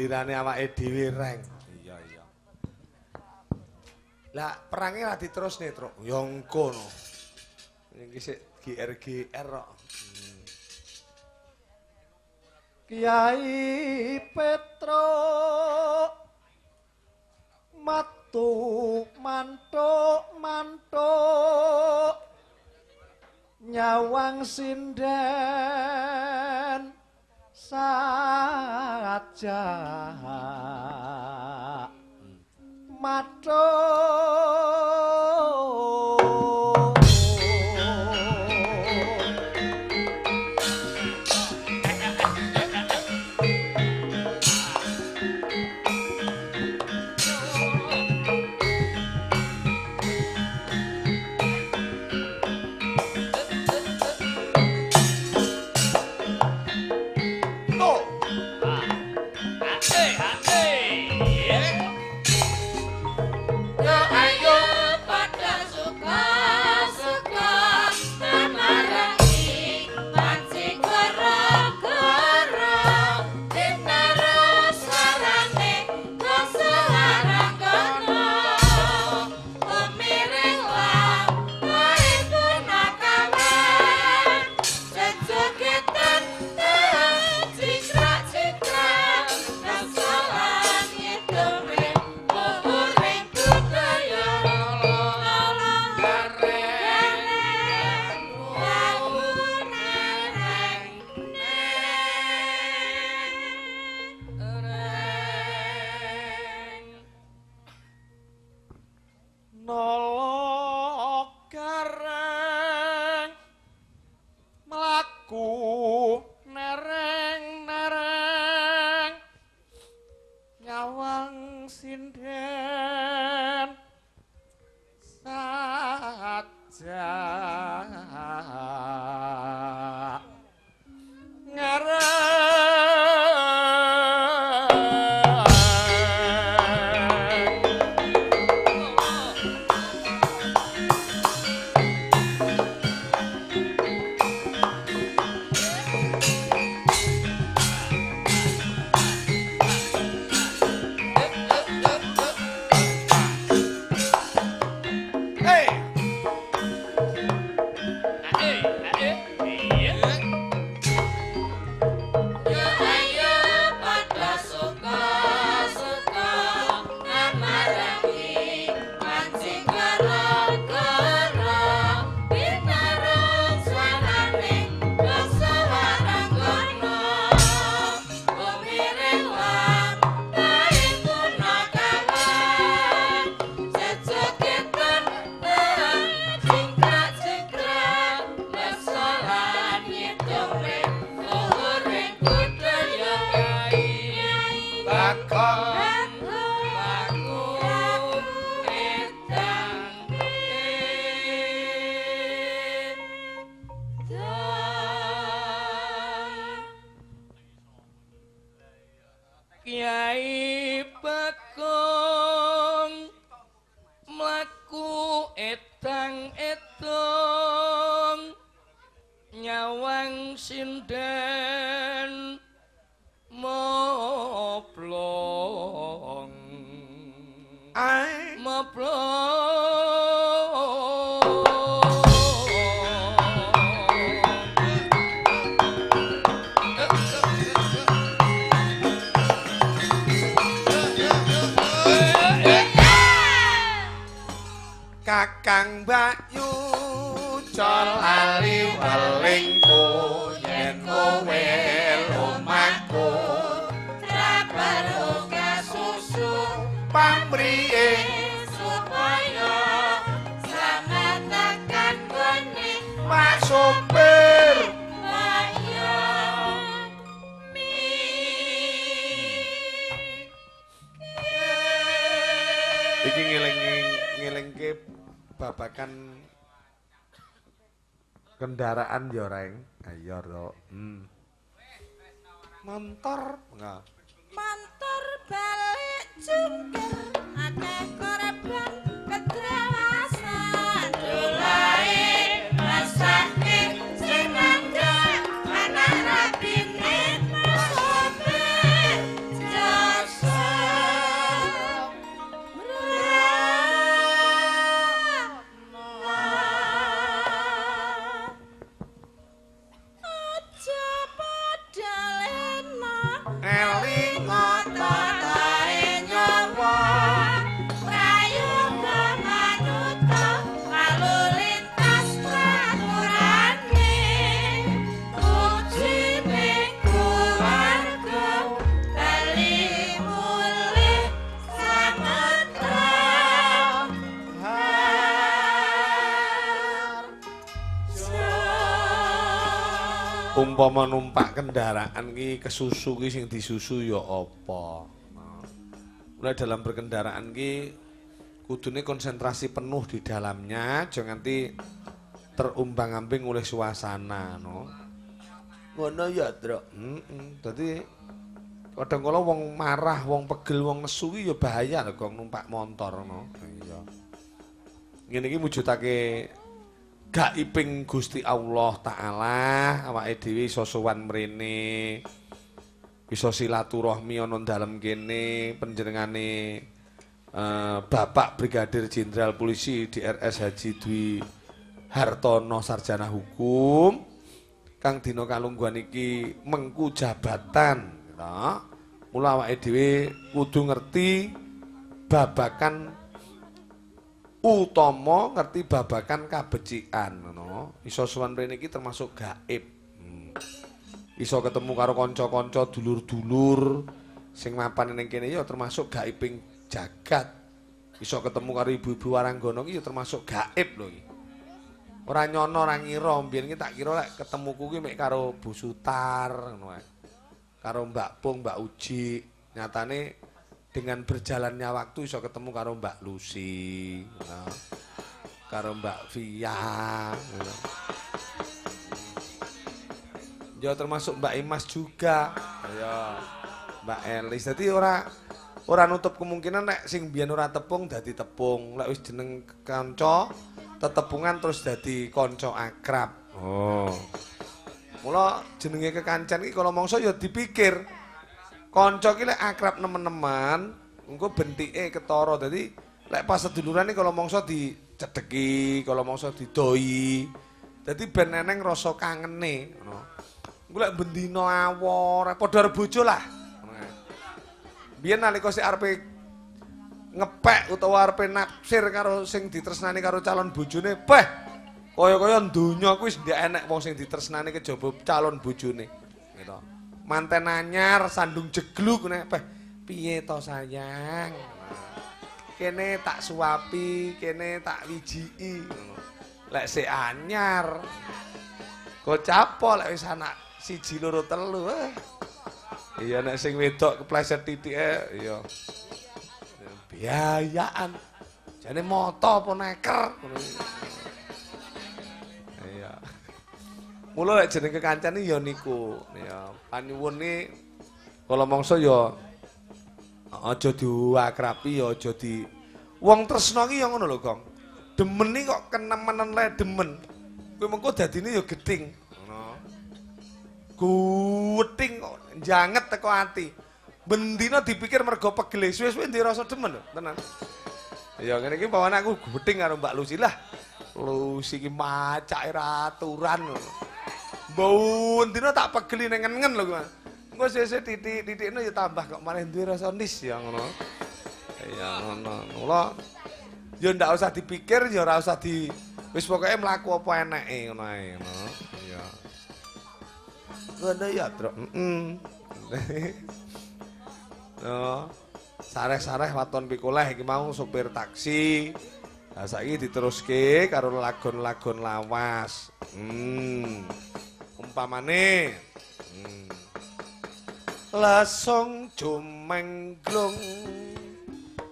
Gilirane awake dhewe reng. Iya iya. Lah perange ra diterusne, Truk. Ya engko no. Iki sik GR-GR kok. Kiai Petruk matu mantuk mantuk nyawang sinden saja matuk. Kiai Bagong mlaku etang etong nyawang sinden moplong moplong. Kakang Bayu lali welingku yen kowe lumaku tra perlu kesusu pamrihe supaya slamet tekan gone Pak Sopir Bayu. Iki ngelingke babakan kendaraan ya reng. Ayo to. Montor enggak. Montor balik jungkir akeh korban kedrawasan dolae masake sing nandhak anak rabine sopir. Umpama numpak kendaraan ki kesusu ki sing disusu ya apa. Mulai dalam berkendaraan ki kudune konsentrasi penuh di dalamnya, aja nganti terumbang-ambing oleh suasana no. Ngono ya, Truk. Heeh. Dadi kadang kala wong marah, wong pegel, wong nesu ki ya bahaya lho kok numpak motor no. Iya. Ngene iki mujudake gaibing Gusti Allah Ta'ala, awake dhewe iso sowan mrene, iso silaturahmi ana dalem kene panjenengane Bapak Brigadir Jenderal Polisi DRS Haji Dwi Hartono Sarjana Hukum kang dina kalungguhan iki mengku jabatan gitu. Mula awake dhewe kudu ngerti babakan utama, ngerti babakan kabecikan ngono. Iso sowan mrene iki termasuk gaib. Iso ketemu karo kanca-kanca, dulur-dulur sing mapan ning kene ya termasuk gaibing jagat. Iso ketemu karo ibu-ibu waranggono iki ya termasuk gaib lho iki. Ora nyono ora ngira, mbiyen iki tak kira lek ketemuku ki mek karo Bu Sutar ngono ae. Karo Mbak Pung, Mbak Uji. Nyatane dengan berjalannya waktu iso ketemu karo Mbak Lucy, nah, karo Mbak Via, gitu. Ya termasuk Mbak Imas juga, ya Mbak Elis. Jadi ora nutup kemungkinan nek sing biyen ora tepung dadi tepung, lek wis jeneng kanca tetepungan terus dadi kanca akrab. Oh. Mula jenenge kekancan iki kala mangsa ya dipikir. Kanca ki lek akrab nemen-nemen, engko bentike ketara. Dadi lek pas seduluran iki kala mangsa dicedheki, kala mangsa didoi. Dadi ben eneng rasa kangene, ngono. Engko lek bendina awor, padha arep bojo lah. Biyen nalika sik arepe ngepek utawa arepe naksir karo sing ditresnani karo calon bojone, beh, kaya-kaya donya kuwi wis ndak enek wong sing ditresnani kejaba calon bojone. Gitu. Manten anyar, sandung jegluk nek beh, piye to sayang? Kene tak suapi, kene tak wijiki. Lek sik anyar. Kok lek wis anak 1 2 3. Iya nek sing wedok kepleset titike iya. Biayaan. Jane moto apa neker ngono. Iya. Mula lek jeneng kekancan iki ya niku. Ya, panyuwun iki kala mangsa ya aja diakrabi ya aja di wong tresna iki ya ngono lho, Gong. Demen iki kok kenemenen le demen. Kuwi mengko dadine ya gething. Ngono. Guthing kok njanget teko ati. Bendina dipikir mergo pegele suwe-suwe ndek rasa demen lho, tenan. Ya ngene iki pawane aku gething karo Mbak Lucy lah. Lucy iki macake ra aturan ngono. Bendina tak pegeli ning ngen-ngen lho kuwi. Engko sesuk titik-titikne ya tambah kok malah duwe rasa nis ya ngono. Ya ngono. Mula ya ndak usah dipikir ya ora usah di wis pokoke mlaku apa eneke ngono ae ngono. Iya. Ngono ya, Truk. Heeh. No. Sareh-sareh waton pikoleh iki mau sopir taksi. Lah saiki diteruske karo lagon-lagon lawas. Umpamane lesung jumengglung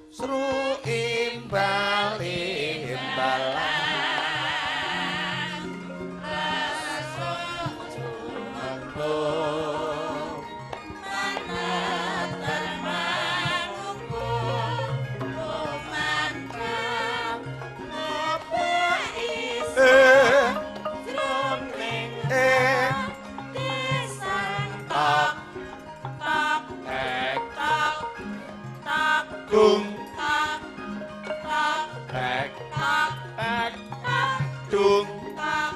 seru imbal imbalan lesung jumengglung dung tak tak tak tak dung tak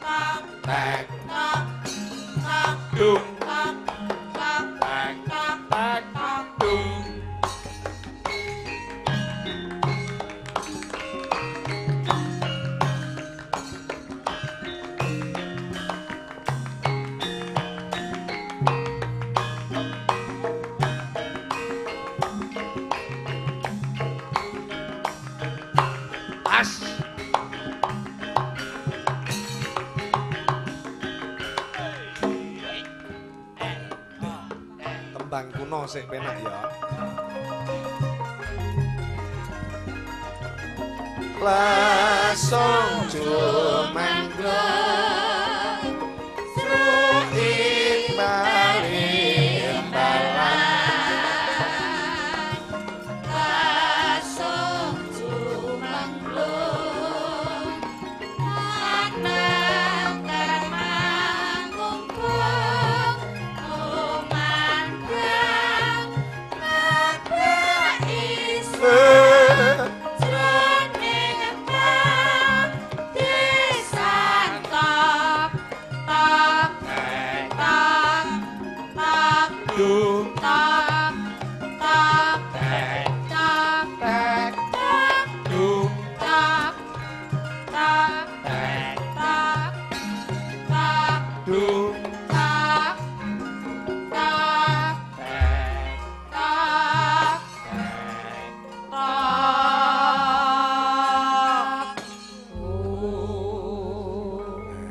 tak tak tak dung tak tak tak tak dung. Tresno sik penak ya. Lasung jumanggrung sruit bali-balan. Lasung jumanggrung anang mangungkung tumandang kabeh isih jroning padesan tok tok tok tok Du tok tok tok tek tok du tok tok tek tok tok du tok tok tek tok tek.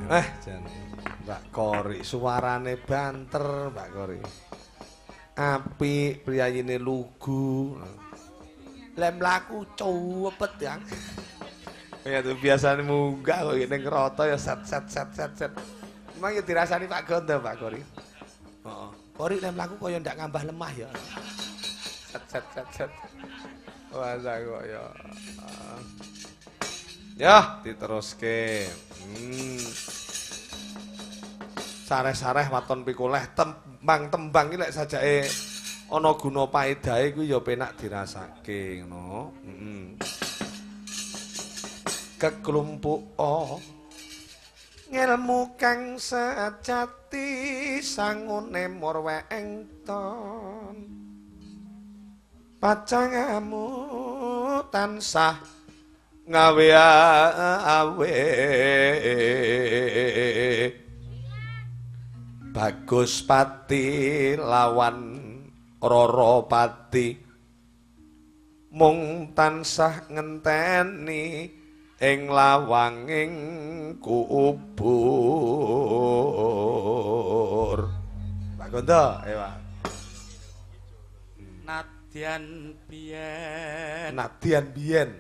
tok. Jan Mbak Kori suarane banter Mbak Kori. Apik priyayine lugu. Lem mlaku cepet ya. Ya tuh biasane munggah kok ning rata ya set set set set set. Emang ya dirasani Pak Gondo Pak Kori. Heeh. Kori lem mlaku kaya ndak ngambah lemah ya. Set set set set. Wah, kok ya. Ya, diteruske. Sareh-sareh waton pikoleh tembang-tembang iki lek sajake ana guna paedahe kuwi ya penak dirasake ngono. Heeh. Keklumpuka ngelmu kang sejati sangune murweng ton. Pacangamu tansah ngawe-awe. Bagus pati lawan Roro Pati mung tansah ngenteni ing lawanging kubur. Pak Gondo, ayo Pak. Nadyan biyen. Nadyan biyen.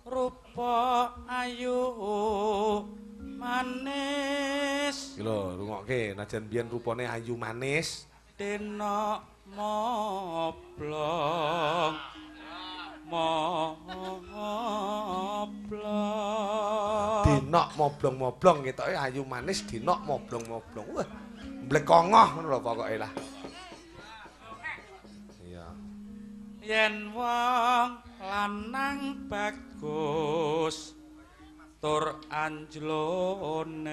Rupa ayu manis. Iki lho, rungokke, najan biyen rupane ayu manis. Denok moblong. Moblong. Denok moblong-moblong ketoke ayu manis, denok moblong-moblong. Wah, mblekongoh ngono lho pokoke lah. Iya. Yen wong lanang bagus tur anjlonet.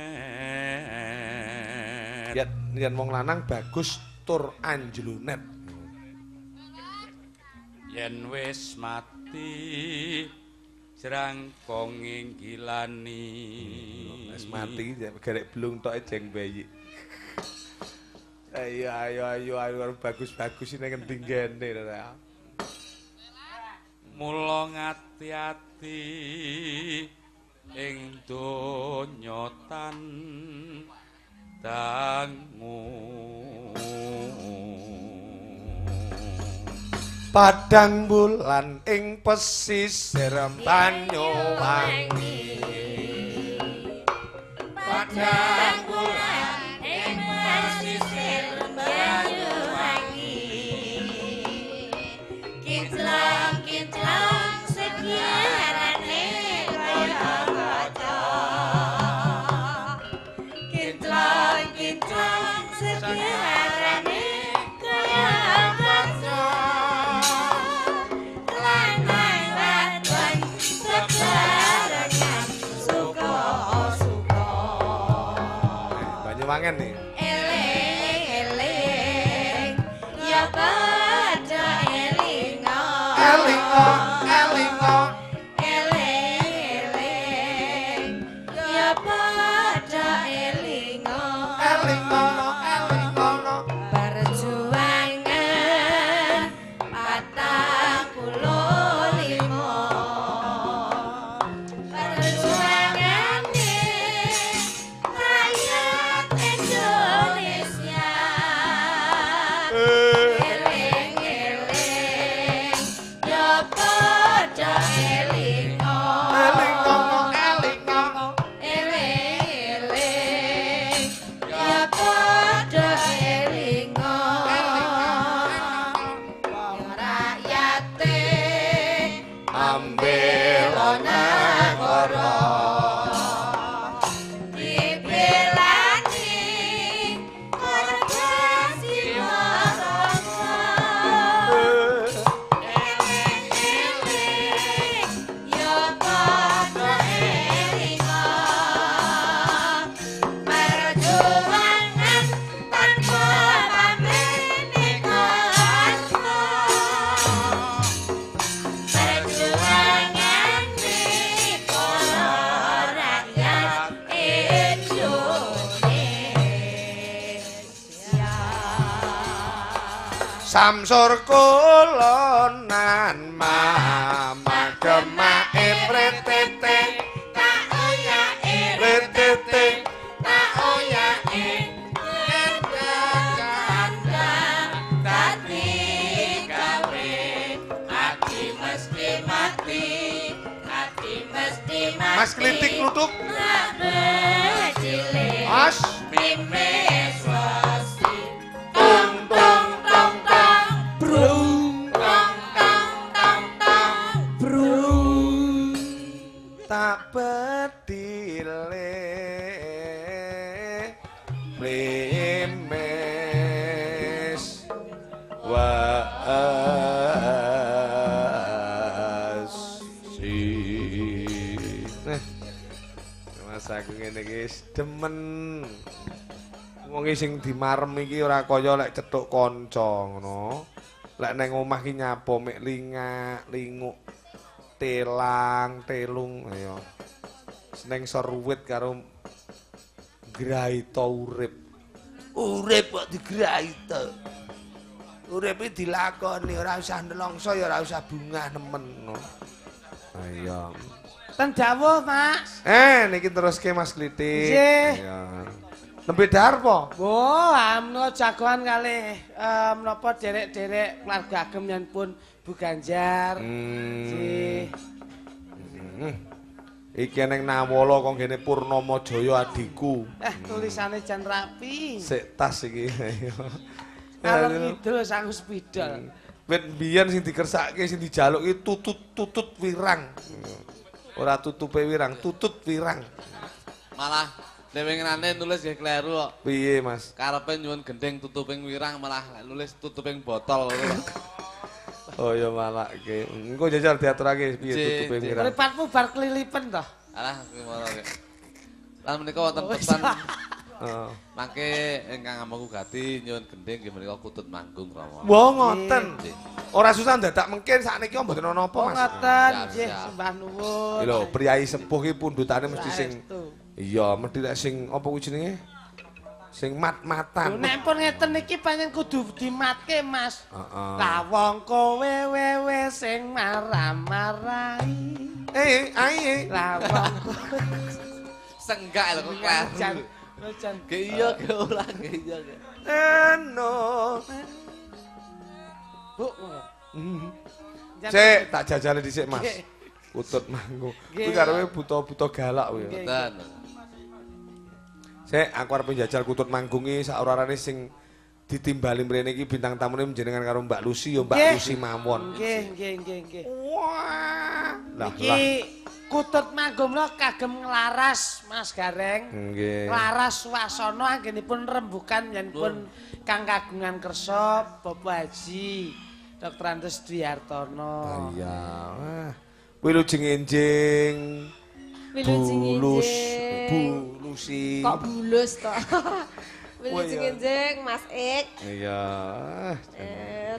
Yen wong lanang bagus tur anjlonet. Yen wis mati jrangkong nginggilani. Wis mati garek blung toke jeng bayi. Ayo ayo ayo ayo bagus-bagus ini ngendi ngene ta. Mula ngati-ati ing donya tan dangu. Padang bulan ing pesisir Banyuwangi. Padang bulan ing pesisir Banyuwangi. Kinclong-kinclong sejarane kaya kaca. Kinclong-kinclong sejarane kaya kaca. Lanang wadon bebarengan suka-suka. Banyuwangen nih. Eling-eling ya padha elinga. Elinga, elinga. Eling-eling ya padha elinga. Elinga, elinga. Perjuangan 45. Perjuangane rakyat Indonesia. Eling-eling Ambil nagara dibelani korban simarama eling-eling ya padha elinga perjuangan tanpa pamrih asma perjuangan para rakyat Indonesia. Samsur kolonan mama gemake pretete Tak oyake, pretete tak oyake, kanda dadi gawe, ati mesti mati, ati mesti mati. Mas Klitik kluthuk. Nak becile. Mas Mimis wesi. Tong tong tong tong. Brung Tong tong tong tong. Brung tak bedile blimis wasi. Mas aku ngene iki demen. Wong sing dimarem iki ora kaya lek cethuk kanca ngono. Lek nang omah ki nyapo mek lingak, linguk, telang, telung ayo. Seneng seruwit karo graita urip. Urip kok digraita. Urip iki dilakoni ora usah nelongso ya ora usah bungah nemen no. Ayo. Ten dawuh, Mas. Niki teruske Mas Klitik. Nggih. Iya. Nembe dahar po? Wah, menika jagoan kalih menapa derek-derek keluarga agem yen pun Bu Ganjar. Nggih. Iki eneng Nawala kok ngene Purnomo Jaya adikku. Tulisane jan rapi. Sik tas iki. Ngalor ngidul sangu spidol. Wit biyen sing dikersake sing dijaluk iki tutut-tutut wirang. Ora tutupe wirang, tutut wirang. Malah dhewe nulis nggih kleru kok. Piye, Mas? Karepe nyuwun gendheng tutuping wirang malah nulis tutuping botol ngono. Oh ya malake. Engko jajal diaturake piye tutuping wirang. Mripatmu bar klilipen toh? Alah kuwi moro kek. Lan menika wonten pesan. Heeh. Mangke ingkang amangku gati nyuwun gendheng nggih menika kutut manggung Rama. Wah ngoten. Ora susah dadak mengkin sakniki mboten ana apa, Mas. Ngoten, nggih sembah nuwun. Lho, priyayi sepuh ki pundhutane mesti sing iya, mesti lek sing apa kuwi jenenge? Sing mat-matan. Nek pun ngeten iki pancen kudu dimatke, Mas. Heeh. Lah wong kowe wewe sing marah-marahi. Ae. Lah wong kowe senggak lho kok kleru. Ge iya ge ora ge iya ge. Eno. Bu. Sik, tak jajale dhisik, Mas. Kutut manggung. Kuwi karepe buta-buta galak kuwi. Mboten. Sik, aku arep njajal kutut manggung iki sak ora-orane sing ditimbali mrene iki bintang tamune jenengan karo Mbak Lucy ya Mbak Lucy mawon. Nggih, nggih, nggih, nggih. Wah. Lah, iki kutut manggung lho kagem nglaras Mas Gareng. Nggih. Nglaras swasana anggenipun rembukan yen pun kang kagungan kersa Bapak Haji Dr. Andes Dwi Hartono. Iya. Wah. Wilujeng enjing. Wilujeng enjing. Bu Lucy. Kok bulus toh? Wilujeng enjing Mas Ik. Iya.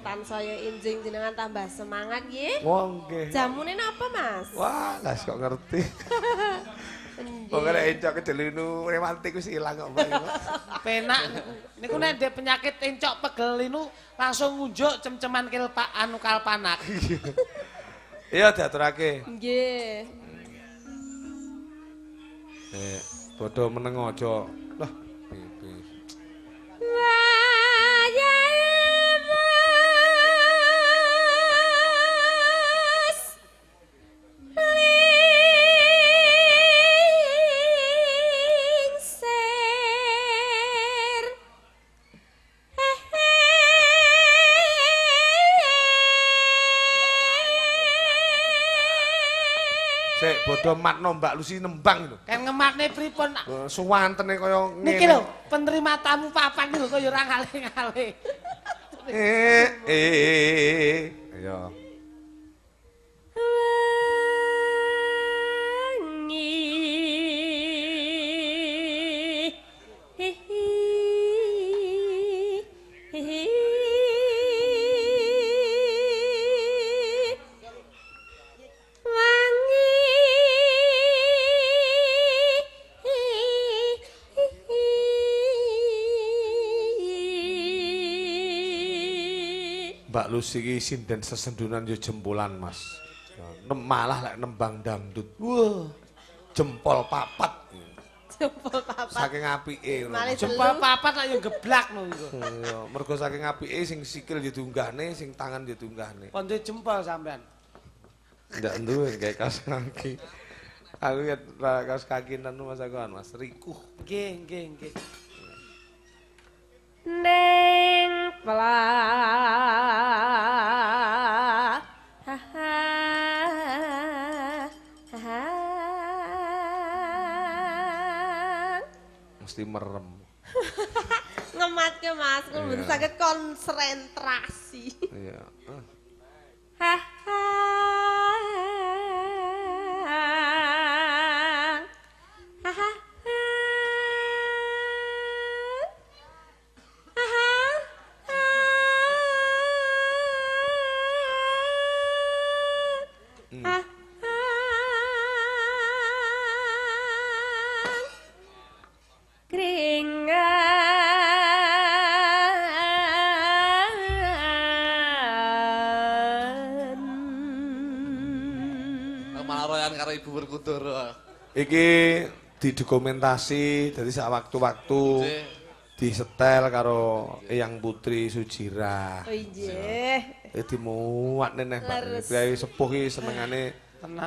Tansaya enjing jenengan tambah semangat nggih. Wah nggih. Jamune napa Mas? Wah, lah kok ngerti. Pokoke encok kejelinu rematik wis ilang kok Mbak. Penak. Niku nek ndek penyakit encok pegel niku langsung ngunjuk cem-ceman kelpak anu kalpanak. Iya diaturake. Nggih. Padha meneng aja. Lah, piye. Wayahe wis lingsir. Sik bodho matno Mbak Lusi nembang lho. Kan ngematne pripun? Suwantene kaya ngene. Niki lho, penerima tamu papan lho kaya ora ngalih-ngalih. Ayo. Wangi Mbak Lusi iki sinden sesendunan yo jempolan, Mas. Malah lek nembang dangdut. Wah, jempol papat. Jempol papat. Saking apike ngono. Jempol papat lak yo geblak lho iku. Iya, mergo saking apike sing sikil yo diunggahne, sing tangan yo diunggahne. Kon duwe jempol sampean? Ndak duwe gawe kaos kaki. Aku ya kaos kaki nanu Mas aku Mas rikuh. Nggih, nggih, nggih. Ning mesti merem. Ngematke Mas, kula mboten saged konsentrasi. Iya. Iki didokumentasi, jadi sak waktu-waktu disetel karo Eyang Putri Sujirah. Oh iya. Dimuat neneh Pak. Priyayi sepuh iki senengane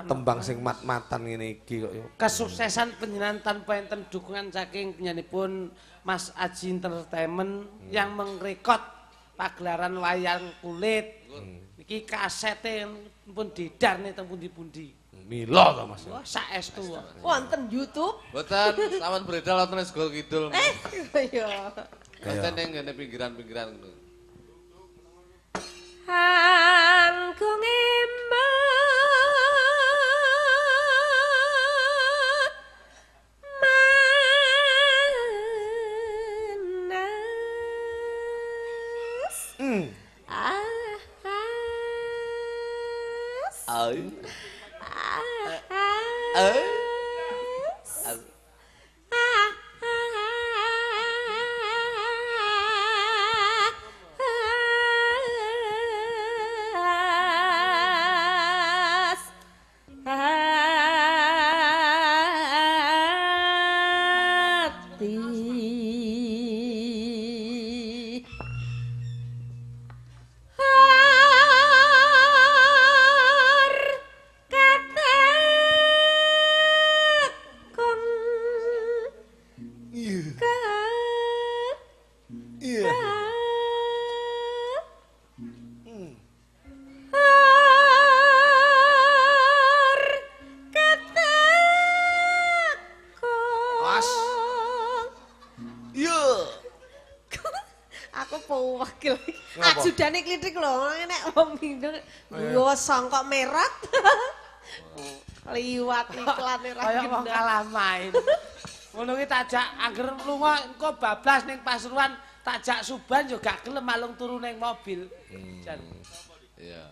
tembang sing mat-matan ngene iki kok. Kesuksesan panjenengan tanpa enten dukungan saking panjenenganipun Mas Aji Entertainment yang mengrekod pagelaran wayang kulit. Iki kasete pun didarne teng pundi-pundi. Mila to Mas. Wah, saestu. Wonten YouTube. Mboten, sampean beredar wonten Segoro Kidul. Iya. Wonten ning ngene pinggiran-pinggiran ngono. Anggung manas. As. Ajudane klithik lho, nek wong Indo nggo songkok merot. Liwat iklane ra kaya wong kalah main. Ngono ki tak jak angger lunga engko bablas ning Pasuruan, tak jak Suban yo gak gelem malung turu ning mobil. Jan. Iya.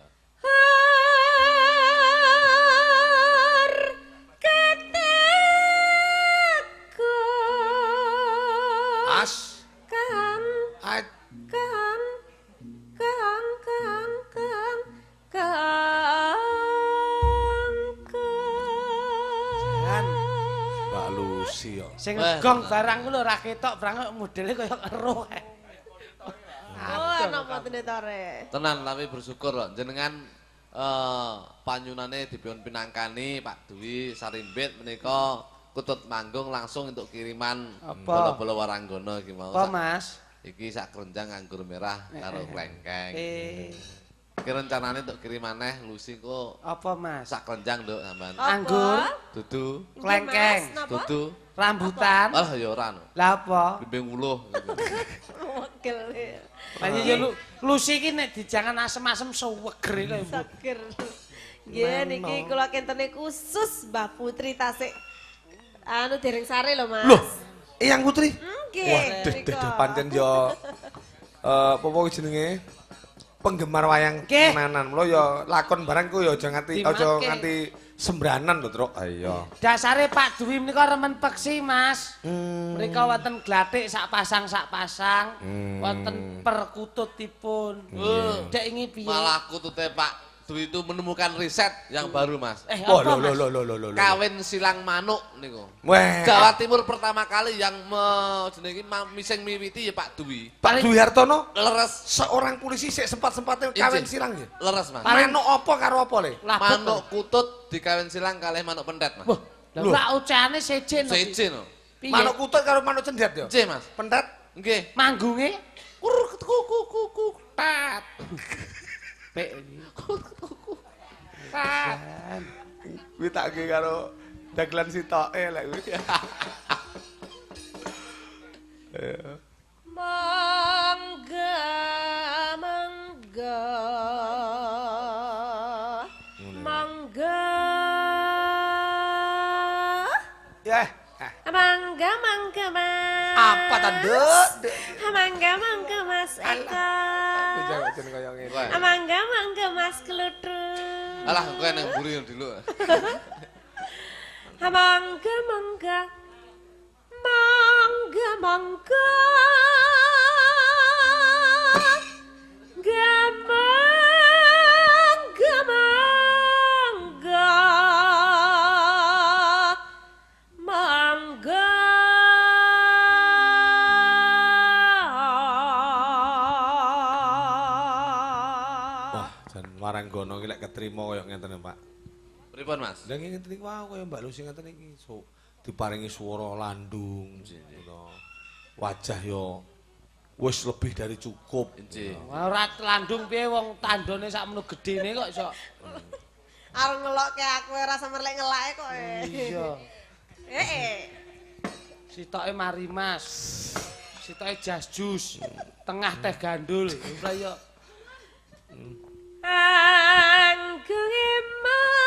As. Sing gong barang ku lho ora ketok barang modele kaya eruh. Oh, ana mboten tore. Tenan tapi bersyukur kok jenengan panyunane dipun pinangkani Pak Dwi Sarimbit menika kutut manggung langsung untuk kiriman bola-bola waranggana iki mau. Apa Mas? Iki sak kerenjang anggur merah karo klengkeng. Ki rencanane untuk kirim maneh Lucy kok. Apa Mas? Sak klenjang nduk sampean. Anggur, dudu, klengkeng, dudu, rambutan. Alah ya ora no. Lah apa? Blimbing wuluh. Wegel. Lah ya Lucy iki nek dijangan asem-asem seweger lho. Seger. Nggih niki kula kentene khusus Mbah Putri tasik anu dereng sare lho Mas. Loh, Eyang Putri? Nggih. Waduh, duh pancen yo apa jenenge? Penggemar wayang tenanan. Mula ya lakon barang ku ya aja nganti sembranan lho, Truk. Ayo. Dasare Pak Dwi menika remen peksi, Mas. Mriko wonten glathik sak pasang-sak pasang, wonten perkututipun. Dek ingi piye? Malah kutute Pak Dwi itu menemukan riset yang baru, Mas. Oh, lho. Kawin silang manuk niku. Jawa Timur pertama kali yang jenenge mising miwiti ya Pak Dwi. Pak Dwi Hartono leres seorang polisi sik sempat-sempatnya kawin silang ya. Leres, Mas. Manuk apa karo apa le? Manuk kutut dikawin silang kalih manuk pentet, Mas. Wah, lha ocehane sejen. Sejen lho. Manuk kutut karo manuk cendet ya? Nggih, Mas. Pentet? Nggih. Manggunge kur ku ku ku ku tat. Pek. Kuwi tak ge karo dagelan sitoke lek kuwi. Mangga mangga mangga. Ya. Mangga mangga Mas. Apa ta, Nduk? Mangga mangga Mas Eko. Mangga mangga Mas Kluthuk. Alah kowe nang mburi dulu. Mangga mangga. Mangga mangga. Mangga mangga. Mangga. Wah, jan waranggono iki lek ketrima kaya ngenten Pak. Pripun, Mas? Lah ngenten iki wae kaya Mbak Lucy ngeten iki so, diparingi swara landung ngono. Wajah yo wis lebih dari cukup. Nggih. Ora landung piye wong tandone sakmono gedene kok iso. Arep ngelokke aku ora semerlek ngelake kok. Iya. Heeh. Sitoke Marimas. Sitoke jas jus, tengah teh gandul. Lah yo. Anggunge manas.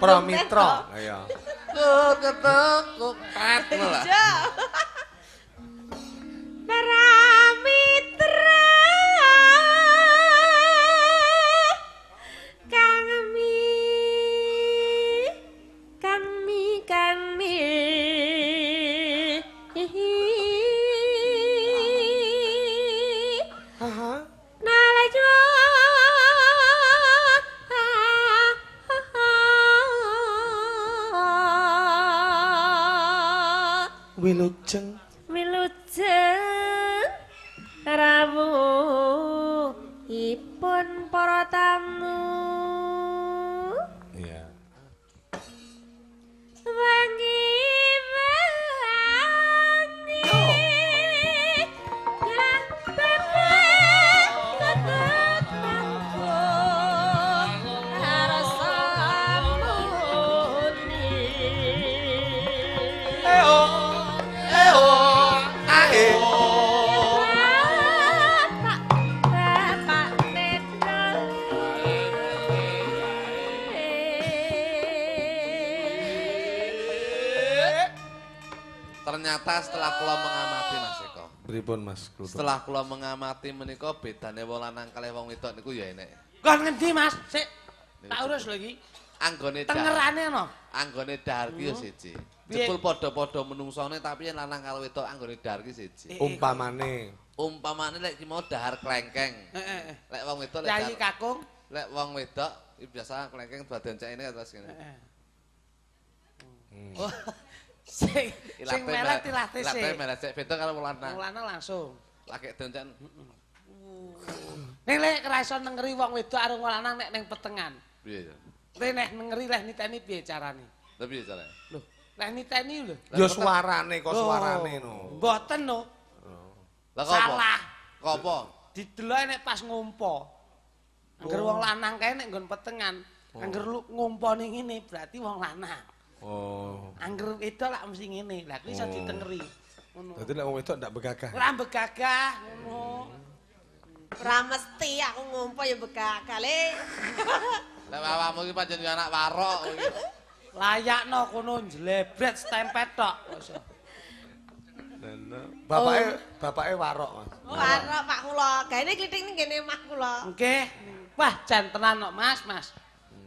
Pramitra. Iya. Kur ketekuk tet ngono lah. Pramitra kami kami kami Wilujeng wilujeng rawuhipun para tamu. Iya. Wangi wangi ketut manggung rasa muni. Ternyata setelah kula mengamati Mas Eko. Pripun Mas Kluthuk? Setelah kula mengamati menika bedane wong lanang kalih wong wedok niku ya enek. Kon ngendi Mas? Sik. Tak urus lho iki. Anggone dahar. Tengerane ana. Anggone dahar ki ya siji. Piye? Jebul padha-padha menungsone tapi yen lanang karo wedok anggone dahar ki siji. Umpamane Umpamane lek ki mau dahar klengkeng. Heeh. Lek wong wedok lek Yayi dahar- kakung. lek wong wedok iki biasa klengkeng badan cek ini terus ngene. Heeh. Oh. Sing sing melet ilate Ilate sik. melet sik beda karo wong lanang. Wong lanang langsung. Lagi doncen Ning lek ora iso nengeri wong wedok karo wong lanang nek ning petengan. piye ya? Kowe nek nengeri leh niteni piye carane? Lah piye carane? Lho, leh niteni lho. ya suarane kok suarane no. Mboten no. Lah kok apa? Salah. Kok apa? Dideloke nek pas ngompo. Angger wong lanang kae nek nggon petengan, angger lu ngompone ngene berarti wong lanang. Oh. Angger wedok lak mesti ngene. Lah kuwi iso ditengeri. Ngono. Dadi lek wong wedok ndak begagah. Ora begagah ngono. Ora mesti aku ngompo ya begagah le. Lek awakmu iki pancen yo anak warok iki. Layakno kono njlebret stempet tok. Kok iso. Bapake bapake warok Mas. Oh, warok Pak kula. Gaene kliting ning kene omah kula. Nggih. Wah, jan tenan kok Mas, Mas.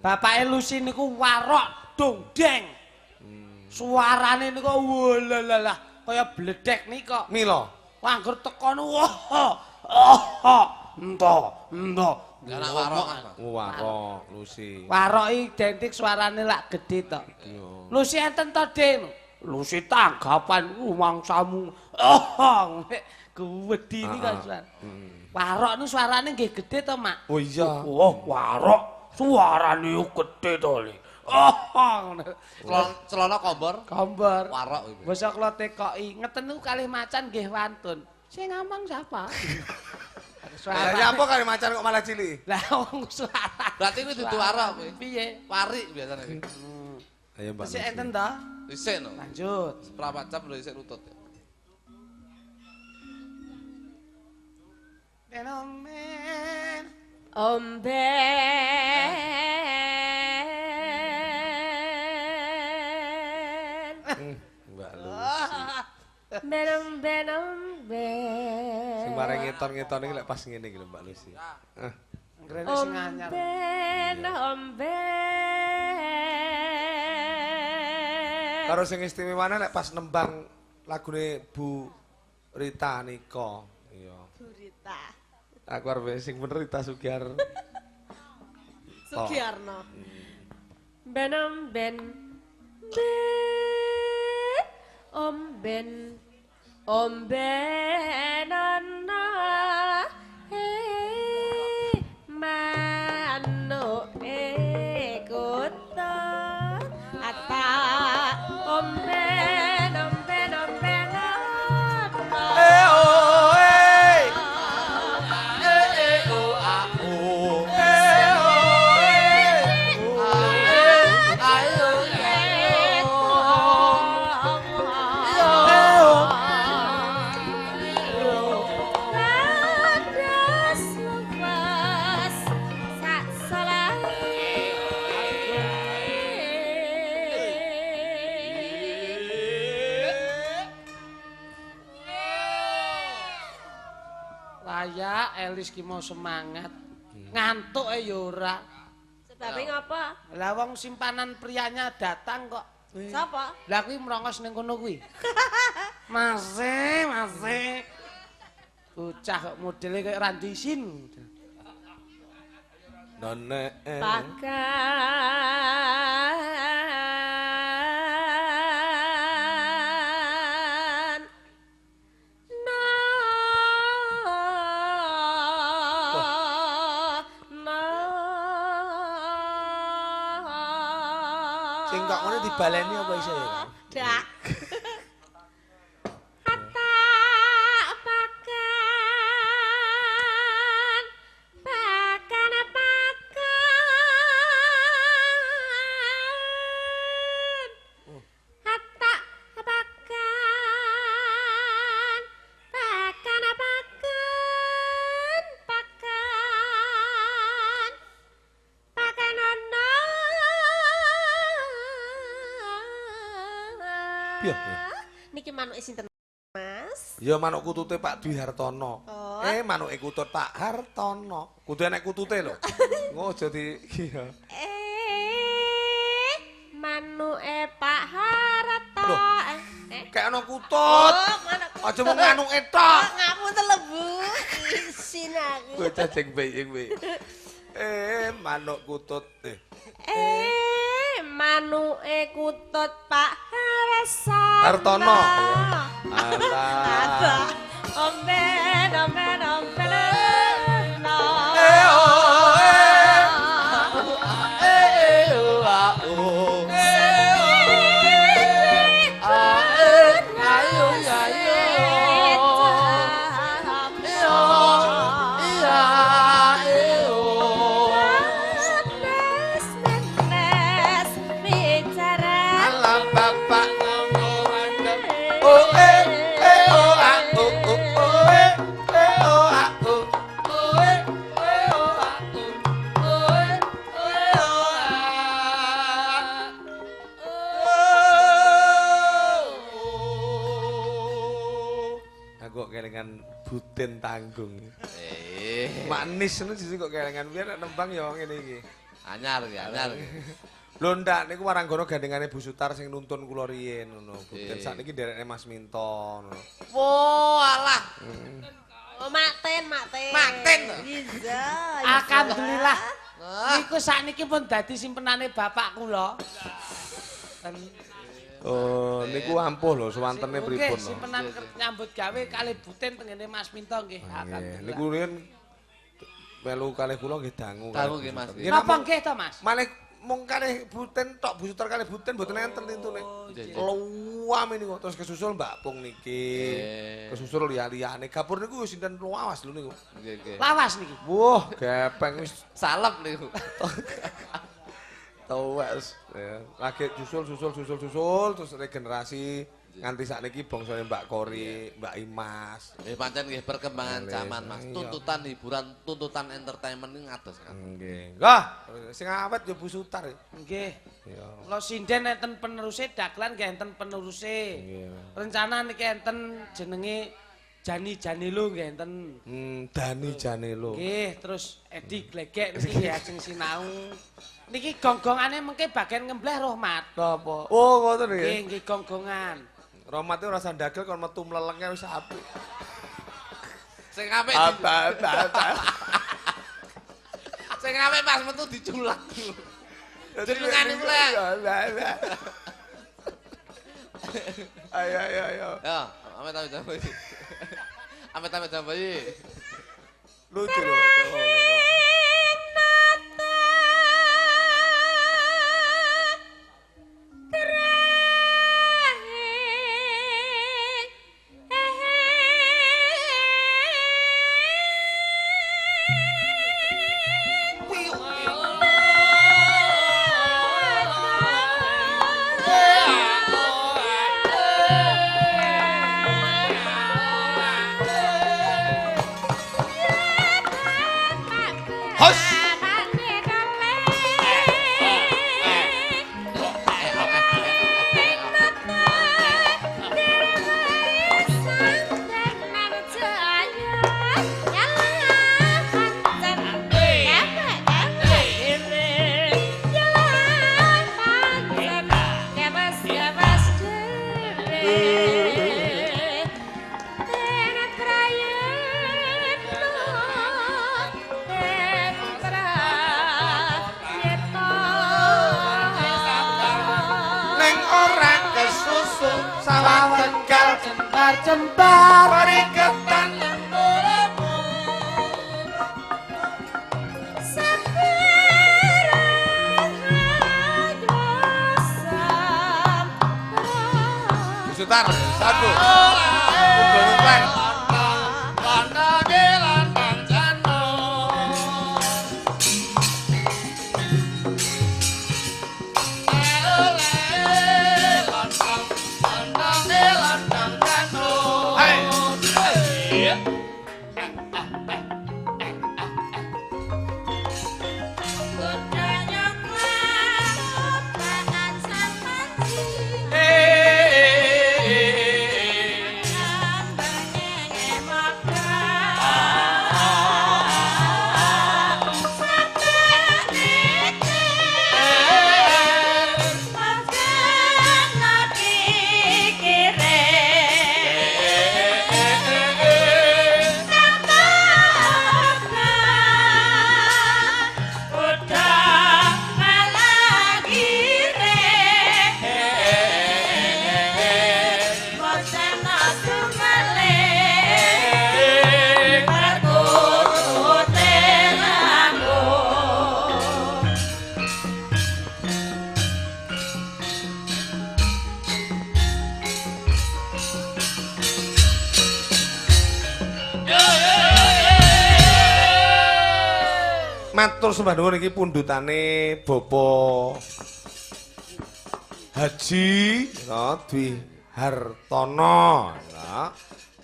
Bapake Lucy niku warok dongdeng. Suarane niku walalah kaya bledek nika. Mila. Wah, angger teko nu wah. Oh, ento, ento. Lah anak warok apa? Warok Lucy. Warok identik suarane lak gedhe tok. Lucy enten to, Den? Lucy tanggapan rumangsamu. Oh, gedhi nika suara. Warok nu suarane nggih gedhe to, Mak? Oh iya. Oh, warok suarane yo gedhe to, Le. Oh, ngono. Celana kombor Kombor. warok iki. Basa kula tekoki, ngeten niku kalih macan nggih wantun. Sing ngomong sapa? Lah nyapa kali macan kok malah cilik. Lah wong suara. Berarti kuwi dudu warok kuwi. Piye? Warik biasane kuwi. Ayo Mbak. Sik Lucy. enten to? Isih no. Lanjut. Seprapat jam lho isih lutut. Fenomen. Omben. Mbak Lucy. Ben omben omben. Sing bareng ngeton-ngeton iki lek pas ngene iki lho Mbak Lucy. Ah, Ngrene sing anyar. Omben omben. Karo sing istimewane lek pas nembang lagune Bu Rita Niko. Iya. Bu Rita. Aku arep sing bener Rita Sugiar. Sugiarno. Ben omben. Ben omben. Omben ana eh manuk kutha ata omben omben omben ana. Eh oh eh. Eh oh a o. Eh oh eh. Ayo. Layak Elis ki mau semangat. Ngantuk e ya ora. Sebabe ngapa? Lah wong simpanan prianya datang kok. Sapa? Lah kuwi mrongos ning kono kuwi. Mase, mase. Bocah kok modele kaya ora isin. None. Pakan na na Sing kok ngono dibaleni apa iso ya? Dak. Atak pakan pakan pakan Atak pakan pakan pakan pakan pakan ana. Piye, piye? Niki manuke sinten Mas? Ya manuk kutute Pak Dwi Hartono. Oh. Eh manuke kutut Pak Hartono. Kudu enek kutute lho. Engko aja di iya. Eh manuke Pak Harto. Loh. Eh. Kayak ana kutut. Oh, manuk kutut. Aja mung manuke tok. Oh, ngapunten lho, Bu. Isin aku. Bocah jeng bayi kuwi. Eh manuk kutut. Eh. Eh manuke kutut Pak Harsono. Hartono. Alah. Omben omben omben. Eh oh eh. Eh oh ah oh. Ayo ayo. Iya Alah bapak Oh eh eh oh ah oh oh oh eh eh oh ah oh oh eh eh oh ah oh oh eh eh oh ah oh. Aku kok kelingan Buten Tanggung. Eh, Manis ngono sih kok kelingan biar nek nembang ya ngene iki. anyar ya, anyar. Lho ndak niku waranggana gandengane Bu Sutar sing nuntun kula riyin ngono. Buten Eh. sakniki nderekne Mas Minto ngono. Wo alah. Oh, Makten, Makten. Makten. Iya. Alhamdulillah. Nah. Niku sakniki pun dadi simpenane bapak kula. Oh, niku ampuh lho suwantene Nggih, pripun lho. simpenan nyambut gawe kalih buten tengene Mas Minto nggih. Nggih, Alhamdulillah. niku riyin melu kalih kula nggih dangu. Dangu nggih, Mas. Nggih, Napa namung- nggih to, Mas? Malih mung kalih buten tok Bu Sutar kalih buten mboten enten lintune. Nggih, nggih. Luwame niku terus kesusul Mbak Pung niki. Nggih. Kesusul liya-liyane. Gapur niku wis sinten lawas lho niku. Nggih, nggih. Lawas niki. Wah, gepeng wis Salep niku. tuwek wis. Ya, lagi susul susul susul susul terus regenerasi nganti sakniki bangsane Mbak Kori, Mbak Imas. Nggih pancen nggih perkembangan Nggih, zaman Mas. iya. Tuntutan hiburan, tuntutan entertainment ini ngados kan. Nggih. Lah, sing awet ya Bu Sutar. Nggih. Ya. Kula sinden enten peneruse dagelan nggih enten peneruse. Nggih. Rencana niki enten jenenge Jani Janelo nggih enten. Dani Janelo. Nggih, terus Edi Glegek niki nggih ajeng sinau. Niki gong-gongane mengke bagian ngembleh Rohmat. Napa? Oh, ngoten Nggih, nggih. nggih gong-gongan. Romat itu rasa ndagel kon metu mlelenge wis apik. Sing apik Apa apa apa. sing apik pas metu diculak. Jenengane mulai. Ayo ayo ayo. Ya, amit amit jambai. Amit amit jambai. Lucu lho. Hos. Neng ora kesusu sawah Tegal Jembar-jembar. pariketan Bu Sutar, satu. Uga ngeplan. Hai. Matur sembah nuwun iki pundhutane Bapak Haji no, Dwi Hartono no.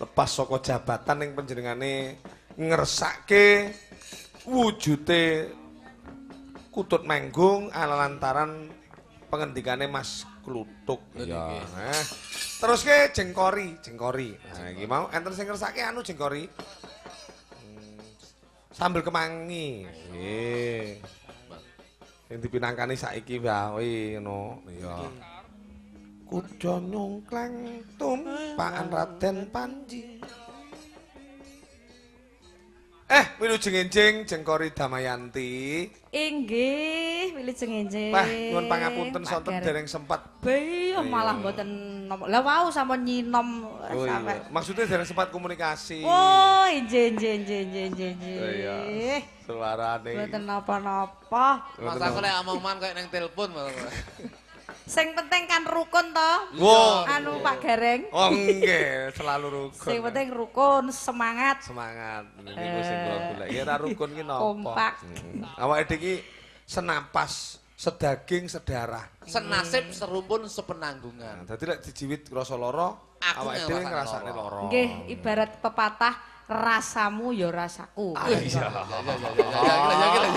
Lepas saka jabatan ning panjenengane ngersake wujute Kutut Manggung ala lantaran pengendikane Mas Kluthuk. Ya. Terus ke Jengkori, Jengkori. Nah, iki mau enten sing ngersake anu Jengkori. Sambel kemangi. Nggih. Sing dipinangkani saiki wae ngono. Iya. Kuda nyungkleng tumpakan Raden Panji. Wilujeng enjing Jengkori Damayanti. Inggih, wilujeng enjing. Wah, nyuwun pangapunten sonten dereng sempat. Iya, malah mboten nopo. Lah wau sampun nyinom sampe. Maksudnya dereng sempat komunikasi. Oh, injih injih injih injih injih. Iya. Suarane. Mboten napa-napa. Mas aku lek omongan koyo ning telepon. Sing penting kan rukun to. Anu Pak Gareng. Oh nggih, selalu rukun. Sing penting rukun, semangat. Semangat. Niku sing kula golek. Ya ora rukun ki napa? Kompak. Awake dhewe iki senapas, sedaging, sedarah. Senasib, serumpun, sepenanggungan. Dadi lek dijiwit rasa lara, awake dhewe ngrasakne lara. Nggih, ibarat pepatah rasamu ya rasaku. Iya. Ya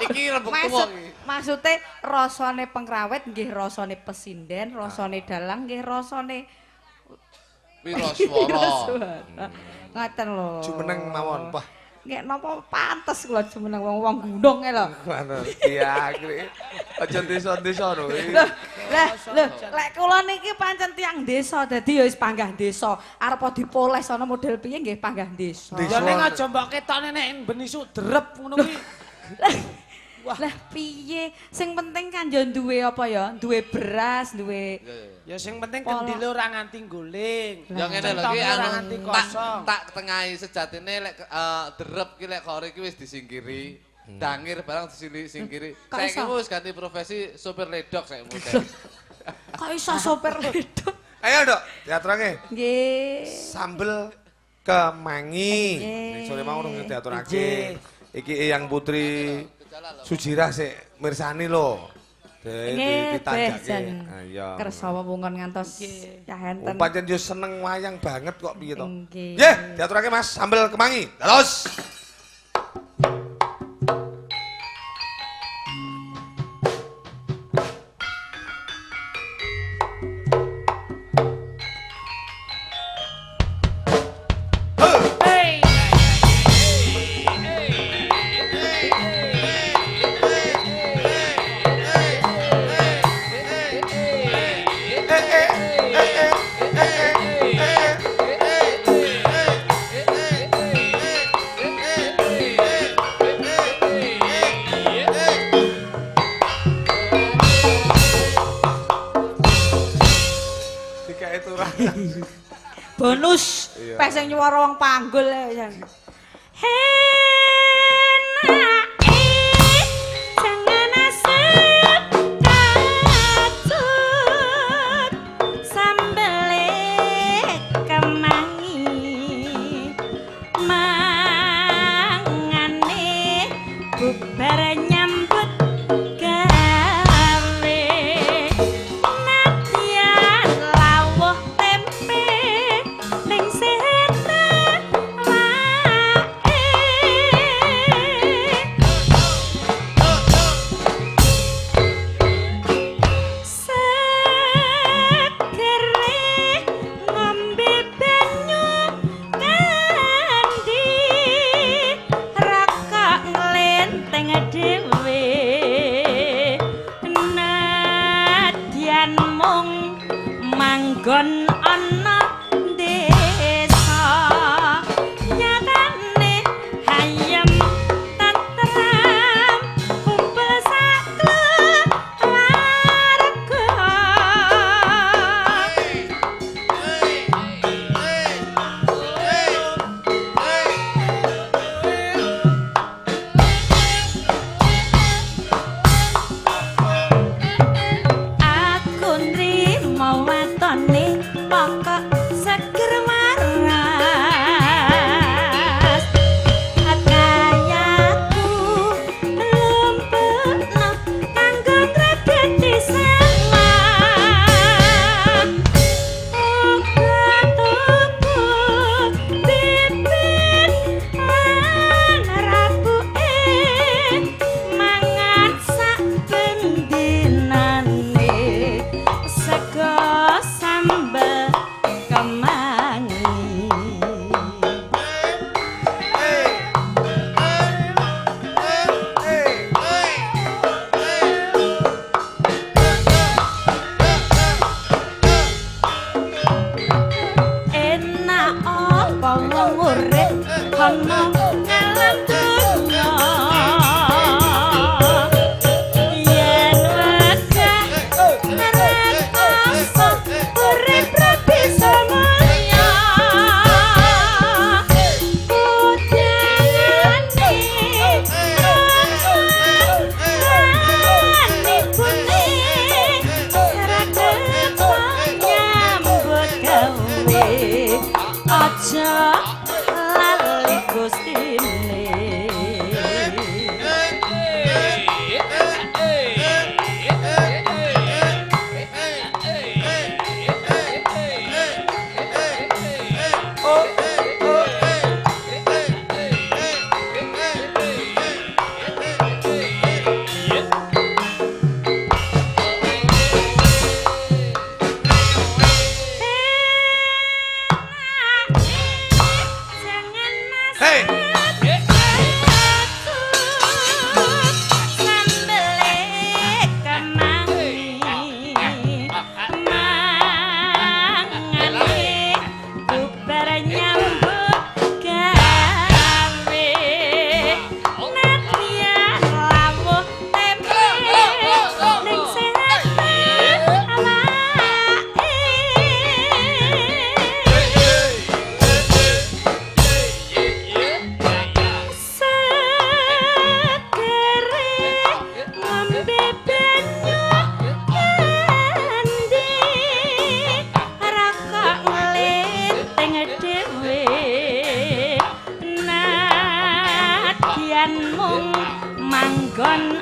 iki rembug tuwa iki. Maksude rasane pengrawit nggih rasane pesinden, rasane dalang nggih rasane wiraswara. Ngoten lho. Jumeneng mawon, Pak. Nggih napa pantes kula jumeneng wong-wong gunung e lho. Iya, aja desa-desa lho. Lah, lho, lek kula niki pancen tiyang desa, dadi ya wis panggah desa. Arep dipoles ana model piye nggih panggah desa. Ya ning aja mbok ketokne nek ben isuk drep ngono kuwi. Lah piye? Sing penting kan ya duwe apa ya? Duwe beras, duwe. Ya sing penting kendile ora nganti guling. Ya ngene lho iki anu tak tengahi sejatine lek drep ki lek kore iki wis disingkiri. Dangir barang disingkiri. Saiki wis ganti profesi sopir ledok saiki. Kok iso sopir ledok? Ayo, Dok, diaturake. Nggih. Sambel kemangi. Ning sore mau urung diaturake. Iki Eyang Putri Sujirah sik mirsani lho. Ditanjake. Ha iya. Kersa wewungon ngantos ya enten. Pancen yo seneng wayang banget kok piye to. Nggih, diaturake Mas, sambel kemangi. Terus. Bonus peh sing nyuwara wong panggul ya. Jangan asep kacut sambele kemangi mangane bubar nyambut gawe nadyan lawuh tempe ning setan wae.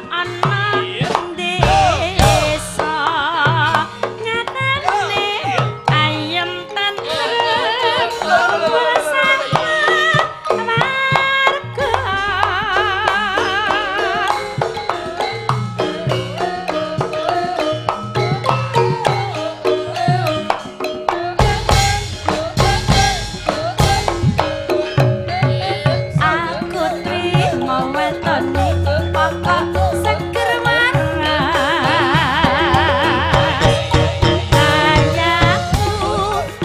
ana desa nyatane ayem tentrem bersama warga. Aku trimo wetone pokok seger waras. Ayahku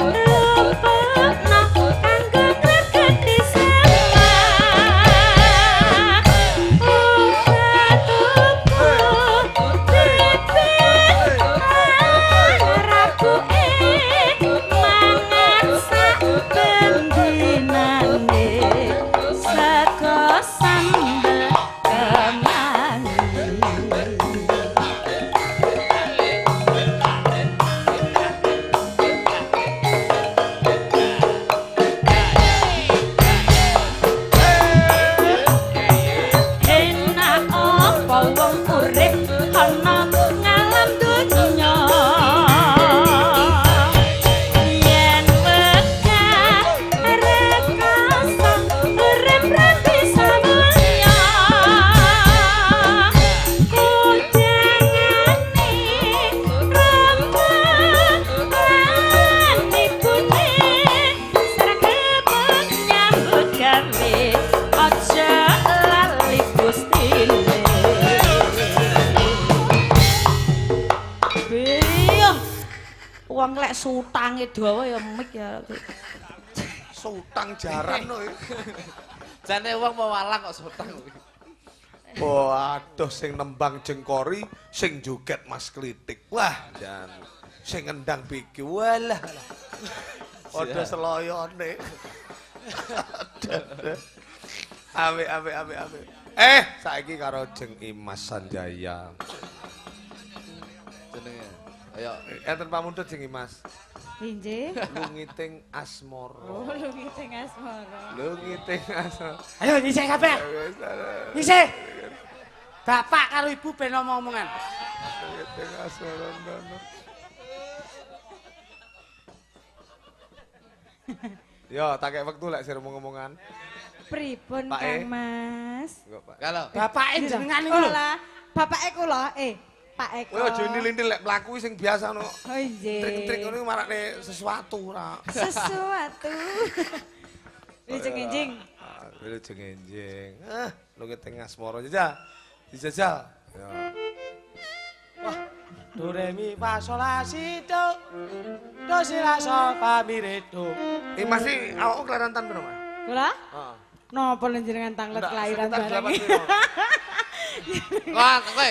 rumpukno kanggo ngregeti semah. Uga tuku bibit rabuke mangan sak bendinane sego sambel kemangi. Enak apa wong urip ana ngalam donya yen wegah rekasa urip ra bisa mulya. Kudangane rama lan ibune sregep nyambut gawe aja lali gustine. Iya. Wong lek sutange dawa ya mik ya. Sutang jaran no. Jane wong pewalang kok sutang kuwi. Waduh sing nembang jengkori, sing joget Mas Klitik. Wah, jan sing ngendang biki. Walah. Padha seloyone. Awe awe awe awe. Saiki karo Jeng Imas Sanjaya. Jenenge. Ayo. Enten pamundhut Jeng Imas. Injih. Lungiting asmara. Oh, lungiting asmara. Lungiting asmara. Ayo nyisih kabeh. Nyisih. Bapak karo ibu ben omong-omongan. Lungiting asmara ndono. Yo, tak kek wektu lek sir omong-omongan. Pripun Pak E? Kang Mas? Engko, Pak. Kalau Bapake jenengan niku lho. Olah, bapake kula, Pak Eko. Kowe aja indil-indil lek mlaku sing biasa no. Oh nggih. Trik-trik ngono marakne sesuatu ora. Sesuatu. Wilujeng enjing. Wilujeng enjing. Ah, lungiting asmara jajal. Dijajal. Ya. Do re mi fa sol la si do. Do si la sol fa mi re do. Mas iki awakmu kelahiran tahun piro, Mas? Kula? Heeh. Napa jenengan tanglet kelahiran sekitar bareng? 8 piro? Kon kowe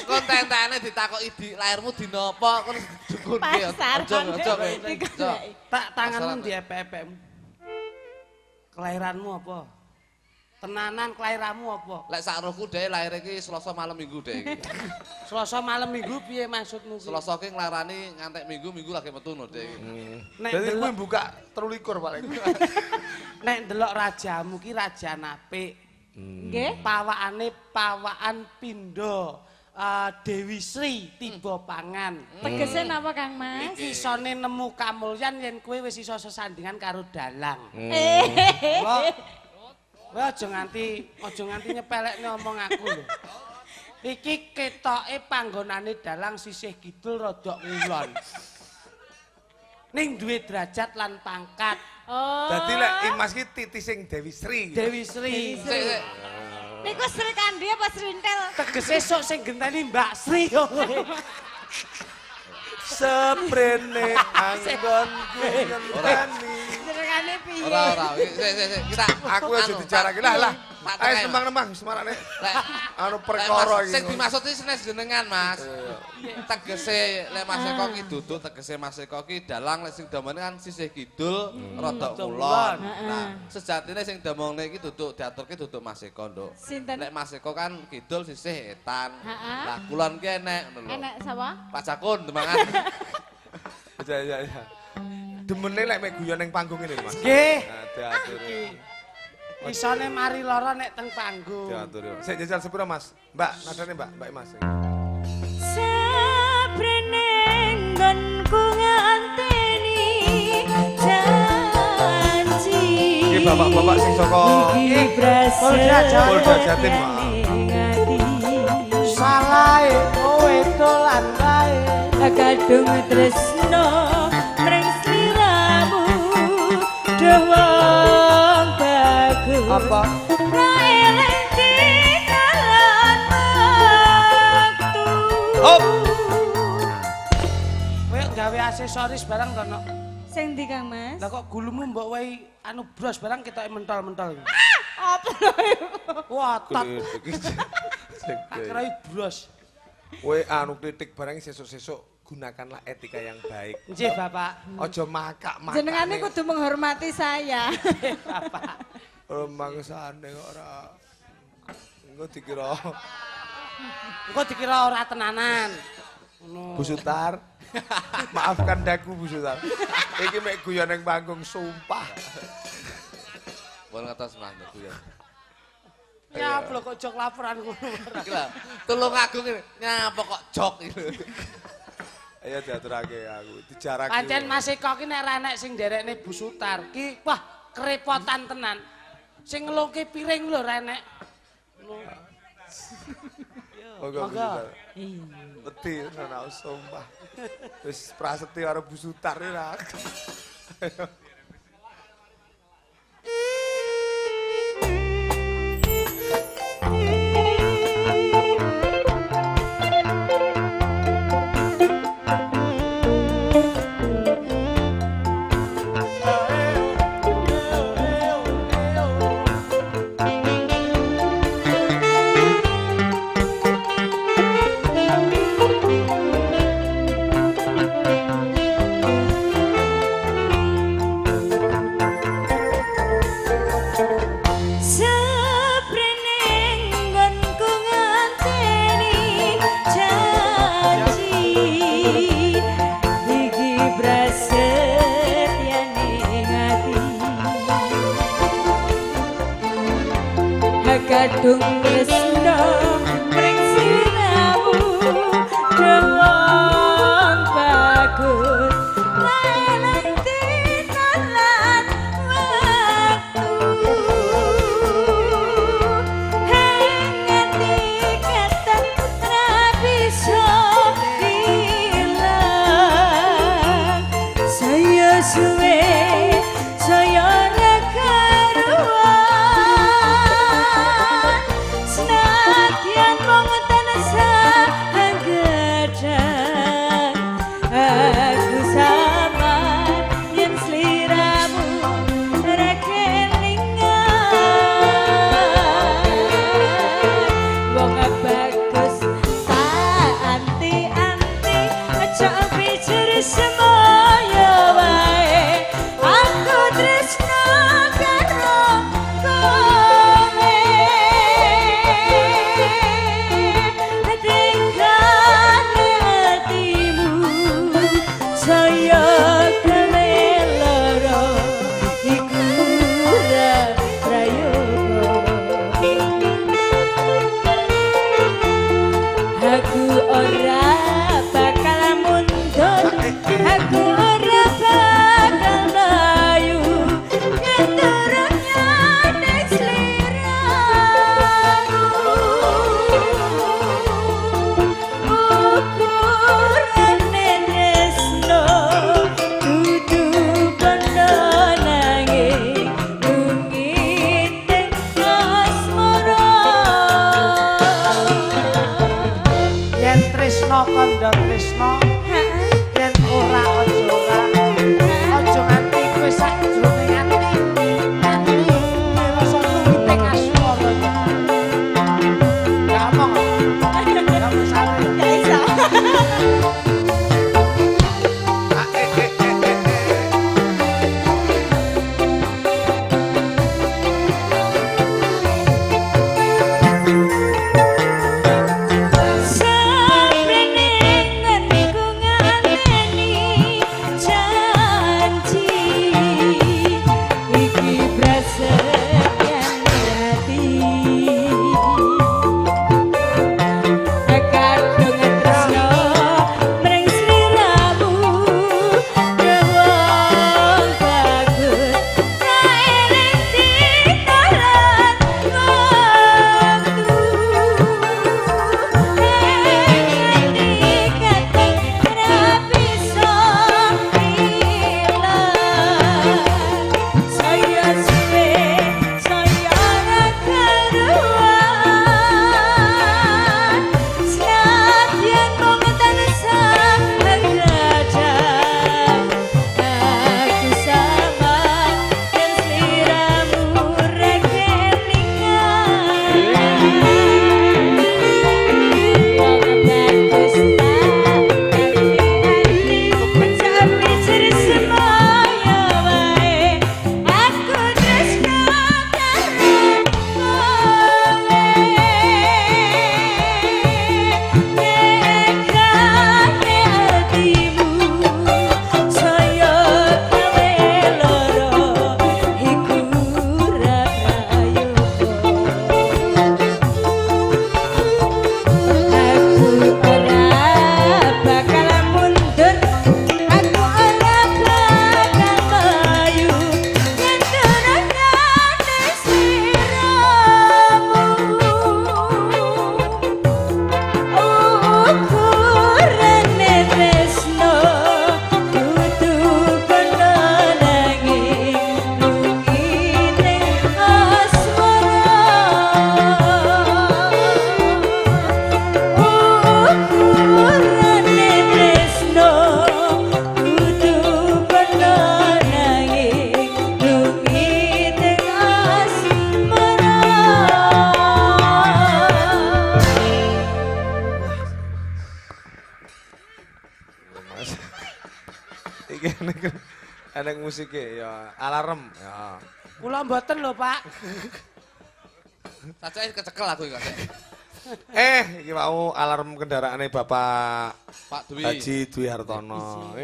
konten-tentene ditakoki di lahirmu dina apa kon dukunke Pasaran. aja aja. Tak tanganmu diepek-epekmu. Kelahiranmu apa? Tenanan kelahiranmu apa? Lek sak rohku dhek lahir iki Selasa malam Minggu dhek iki. Selasa malam Minggu piye maksudmu kuwi? Selasa ki nglarani ngantek Minggu, Minggu lagi metu no dhek iki. Nek Dadi kuwi delok buka 23 paling. nek ndelok rajamu ki raja apik. Nggih. Pawakane pawaan pindha Dewi Sri tiba pangan. Tegese napa Kang Mas? Iki isone nemu kamulyan yen kowe wis iso sesandingan karo dalang. Kowe aja nganti nyepelekne omong aku lho. Iki ketoke panggonane dalang sisih kidul rada ngulon. Ning duwe derajat lan pangkat. Oh. Dadi lek Imas ki titising Dewi Sri. Dewi Sri. Sik sik. Niku Sri Kandi apa Srintel? Tegese sok sing genteni Mbak Sri kowe. Seprene anggonku ngenteni. Jenengane piye? Ora ora. Sik sik sik kita Aku aja dijarake lah lah. Ayo nembang-nembang semarane. Anu perkara iki. Sing dimaksud iki senes jenengan, Mas. Tegese lek Mas Eko ki duduk tegese Mas Eko ki dalang lek sing domone kan sisih kidul rada kulon. Nah, sejatine sing domongne iki duduk diaturke duduk Mas Eko, Nduk. Lek Mas Eko kan kidul sisih etan. Lah kulon ki enek ngono lho. Enek sapa? Pak Jakun demangan. Ya ya ya. Demene lek mek guyon ning panggung ngene, Mas. Nggih. Diatur. Isone mari lara nek teng panggung. Diatur yo. Sik jajal sepiro Mas? Mbak, nadane Mbak, Mbak Mas. Sabrene nggonku nganteni janji. Iki bapak-bapak sing saka Polda Jatim. Polda Jatim, Pak. Salahe kowe dolan wae. Kadung tresno mring sliramu duh wong bagus. Apa? Ra eling ditalan wektu. Hop. Kowe gawe aksesoris barang to, Nok? Sing ndi Kang Mas? Lah kok gulumu mbok wae anu bros barang ketoke mentol-mentol. Apa lho iku? Wah, tot. Sing Tak kira bros. Kowe anu kritik barang sesuk-sesuk gunakanlah etika yang baik. Nggih, Bapak. Aja makak-makak. Jenengane kudu menghormati saya. Nggih, Bapak. Rumangsane kok ora. Engko dikira Engko dikira ora tenanan. Ngono. Bu Sutar. Maafkan daku Bu Sutar. Iki mek guyon ning panggung sumpah. Pun ngertos mah guyon. Ya, lho kok jok laporan ngono. Iki lho, Tulungagung ngene. Nyapa kok jok iki. Ayo diaturake aku, dijarake. Pancen Mas Eko ki nek ra enek sing nderekne Bu Sutar ki wah kerepotan tenan. Sing ngelungke piring lho ra enek. Ngono. Monggo Bu Sutar. Wedi ana sumpah. Wis prasetyo karo Bu Sutar ora. Seprene nggonku nganteni janji iki prasetyane ati kadung tresno mring sliramu duh wong bagus lan tinalan wektu hingga ketet ra bisa ilang saya suwe saya ra karuan senadyan mung tansah gedhang aku sabar yen sliramu ra kelingan wong bagus tak anti-anti aja pikir semoyo wae aku tresno karo kowe tekane atimu saya kemeloro iku ra prayoga. Aku ora bakal mundur, aku ora bakal mlayu, keturunnya ning sliramu. Ukurane tresno dudu bondo nanging lungiting asmara. Yen tresno kandha tresno, yen ora aja ora. Aja nganti kowe sakjroning ati. Ati rasa luwiting asmara. Gak omong. Gak bisa. Gak iso. Saprene nggonku nganteni musike eneng musike ya, alarm ya. Kula mboten lho, Pak. Sajake kecekel aku iki kok. Iki mau alarm kendaraane Bapak Pak Dwi. Haji Dwi Hartono.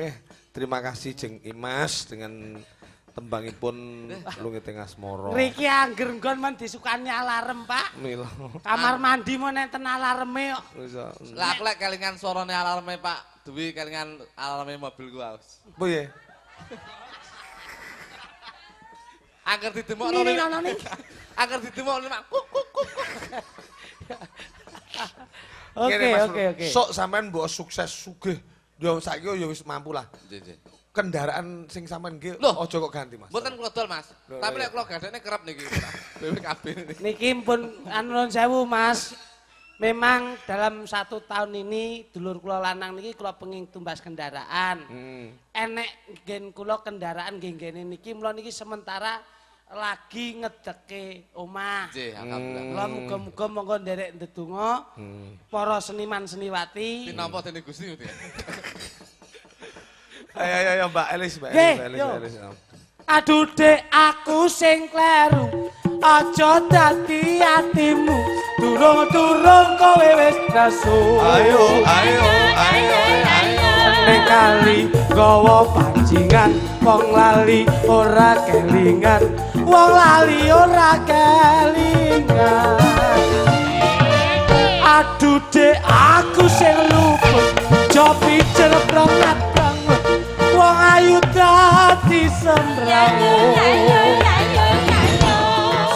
Terima kasih Jeng Imas dengan tembangipun Lungiting Asmara. Ngriki angger nggon men disukani alarm, Pak. Mila. Kamar mandi mon enten alarme kok. Lah aku lek kelingan suarane alarme Pak Dwi, kelingan alarme mobilku aus. Piye? Angger didemokno. Angger didemokno mak kuk kuk kuk. Oke. Sok sampean mbok sukses sugih. Yo saiki yo wis mampu lah. Nggih, nggih. Kendaraan sing sampean nggih aja kok ganti, Mas. Mboten kula dol, Mas. Tapi lek kula gandhene kerep niki. BPKB niki. Niki pun nuwun sewu, Mas. Memang dalam 1 tahun ini dulur kula lanang niki kula pengin tumbas kendaraan. Enek nggen kula kendaraan nggih nggene niki mula niki sementara lagi ngedeke omah. Nggih, alhamdulillah. Kula muga-muga monggo nderek ndedonga para seniman seniwati. Pinampa dening Gusti. Ayo ayo ayo Mbak Elis, Mbak Elis, Mbak Elis, Mbak Elis. Aduh dek aku sing kleru, aja dadi atimu, durung-durung kowe wis rasul. Ayo ayo ayo ayo. Ning kali gawa pancingan, wong lali ora kelingan, wong lali ora kelingan. Aduh dek aku sing luput, jopi cerprengat banget, wong ayu dadi semrawut.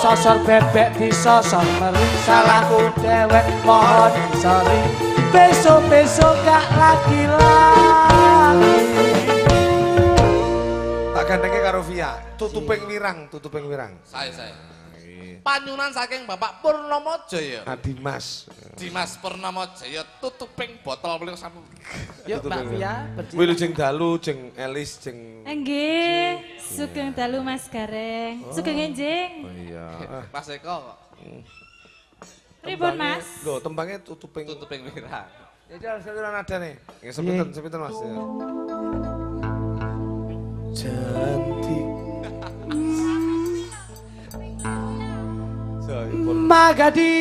Sosor bebek disosor meri, salahku dewek mohon sorry. Besok-besok gak lagi-lagi. Tak gandenge karo Via, tutuping wirang, tutuping wirang. Saya. Panyunan saking Bapak Purnomo Jaya. Dimas. Dimas Purnomo Jaya tutuping botol menika sampun. Yuk Mbak Via berdiri. Wilujeng dalu, jeng Elis, jeng Nggih, sugeng dalu Mas Gareng. Sugeng enjing. Oh iya. Mas Eko kok. Pripun Mas? Lho, tembangnya tutuping tutuping wirang. Ya jal sepinten nadane. Nggih sepinten, sepinten Mas. Cantik. Magadi.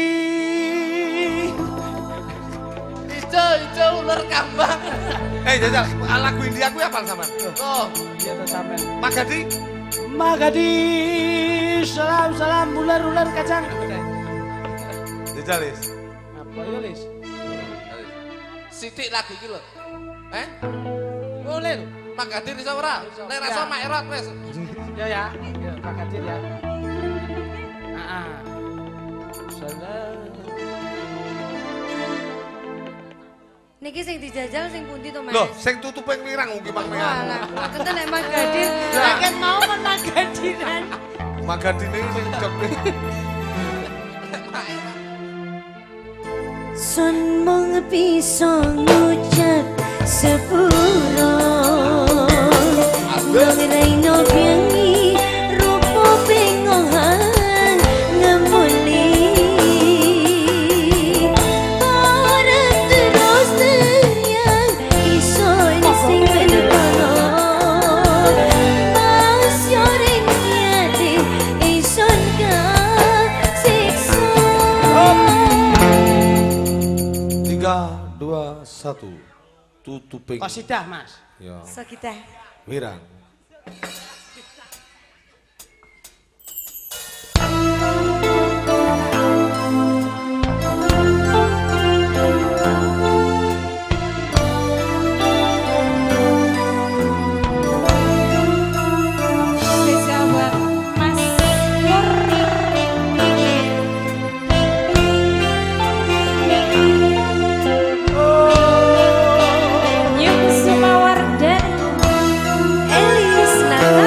Ijo ijo ular kambang. Jajal, lagu India kuwi apal sampean? Oh, iya to sampean. Magadi. Magadi. Salam salam ular-ular kacang. Jajal, Lis. Apa yo, Lis? Sithik lagu iki lho. Eh? Boleh lho. Magadir iso ora? Nek ra iso mak erot wis. Ya ya, ya Magadir ya. Heeh. Salam. Niki sing dijajal sing pundi to, Mas? Loh, sing tutuping wirang iki Mang Mean. Walah, kula kenten nek Magadir, rakyat mau men Magadiran. Magadine sing jok. Sun mung bisa ngucap sepuro. Ngraino bengi rupa bengohan ngemuli. Ora terus teyang ison sing bentono. Pas yore niate ison kasiksa. 3, 2, 1. Tutuping. Qasidah, Mas. Ya. Sakidah. Wirang. Spesial buat Mas Pur. Nyuk Sumawardan. Elis Nata.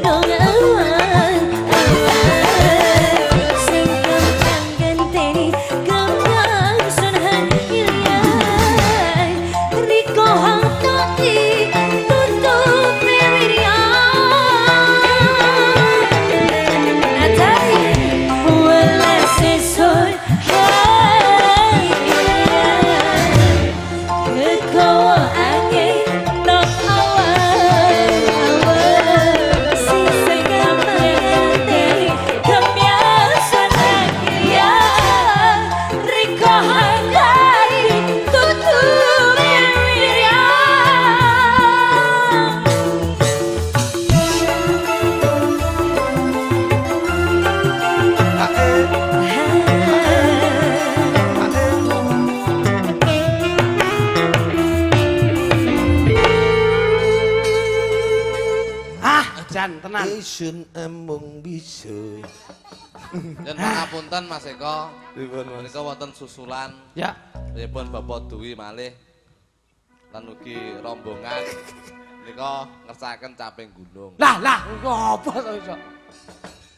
nang awang awang sing kembang genteni kembang sunhan ilian riko hang tati tutup wirya natai welas sun hai kekowo angin nok awang awang sisih kembang kembiasan ya riko hangkari tutup wirya. Ah, jan tenan. Isun embung bisa. Yen pangapunten Mas Eko. Pripun Mas? Menika wonten susulan. Ya. Pripun Bapak Dwi malih lan ugi rombongan menika ngersakaken caping gunung. Lah lah, ngopo to iso?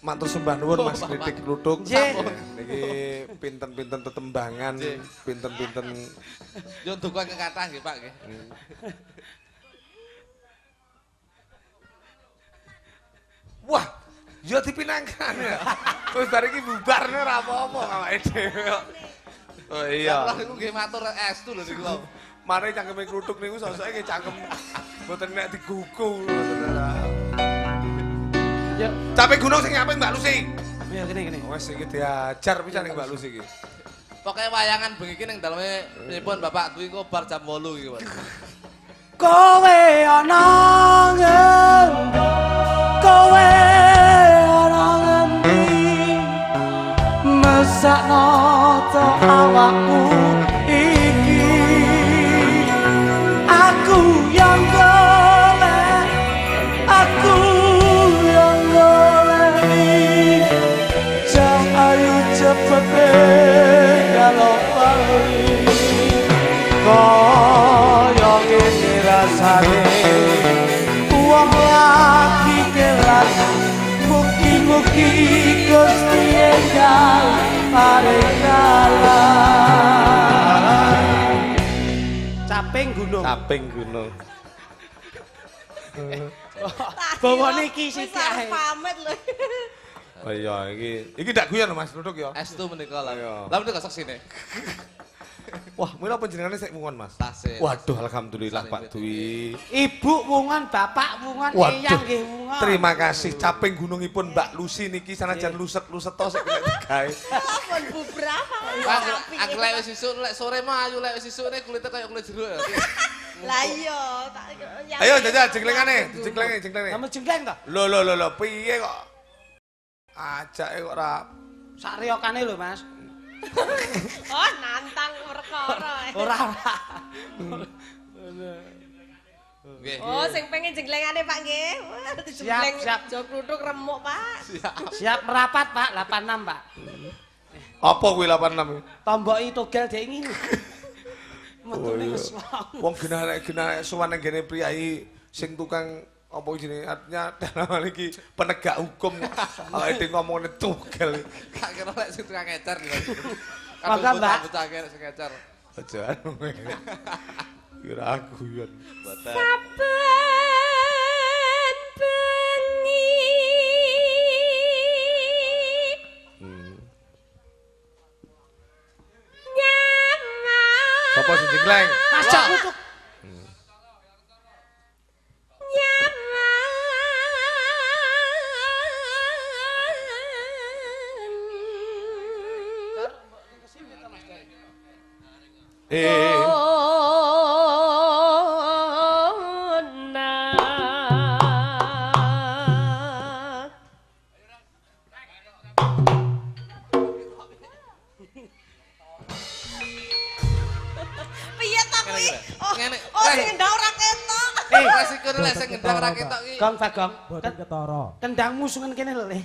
Matur sembah nuwun Mas Bapak. Kritik Kluthuk. Nggih. Niki pinten-pinten tetembangan, Nggih. pinten-pinten Yo duka ingkang kathah nggih Pak nggih. Wah, ya dipinangkan ya. Wis bar iki bubarne ora apa-apa awake dhewe kok. Oh iya. Lah niku nggih matur estu lho niku lho. Mare cangkeme kluthuk niku sosoke nggih cangkem mboten nek digugu mboten ora. Ya. Capek gunung sing apik Mbak Lucy. Ya kene kene. Wes iki diajar pisan ning Mbak Lucy iki. Pokoke wayangan bengi iki ning daleme pripun Bapak Dwi kok bar jam 8 iki, Pak. Kowe ana ngendi? Kowe ana ngendi? Mesakno to awakku iki. Aku yang golek, aku yang golek. Jam ayu cepet kalau bali. Kaya ngene rasane wong lagi kelangan mugi-mugi Gusti enggal paring dalan. Caping gunung. Caping gunung. Bawane iki Wis sithik arep ae. pamit lho. Oh iya iki. Iki ndak guyon lho Mas Kluthuk ya. Estu menika lah. Iya. Lah menika seksine. Wah, mila panjenengane sik mungon Mas. Tasih. Waduh, alhamdulillah Pak Dwi. Ibu wungan, bapak wungan, eyang Waduh, nggih wungan. terima kasih caping gunungipun Mbak Lucy niki sanajan luset-luset to sik kena digawe. Pun bubrah. Pak, aku lek wis isuk lek sore mah ayu lek wis isuk ne kulite kaya kulit jeruk ya. Lah iya, tak Ayo jajal jenglengane, dijenglenge, jenglenge. Kamu jengkleng to? Lho lho lho lho, piye kok? Ajake kok ora Sak riyokane lho, Mas. Oh, nantang perkara. Ora ora. Nggih. Oh, sing pengen jenglengane Pak nggih. Wah, dijengleng. Siap, siap. Jok kluthuk remuk, Pak. Siap merapat, Pak, 86, Pak. apa kuwi 86 iki? Tomboki togel dek ingin. Metune Oh, iya. wis wong. Wong genah nek genah nek sowan nang gene priyayi sing tukang apa jenenge artinya dalam hal iki penegak hukum awake dhewe ngomongne tugel. Tak kira lek sing tukang ngecer iki. Monggo, Mbak. Bocah kira sing ngecer. Aja anu. Kira aku guyon. Mboten. Saben bengi nyaman. Sapa sing jengleng? Mas Jok Kluthuk. Nyaman. Eh, eh, eh. Kona. Piye ta kuwi? Oh, Ngene. oh sing ngendang ora ketok. Eh, resikone lek sing ngendang ora ketok iki. Gong, Pak Gong. Boten ketara. Tendangmu sungen kene lho, Le.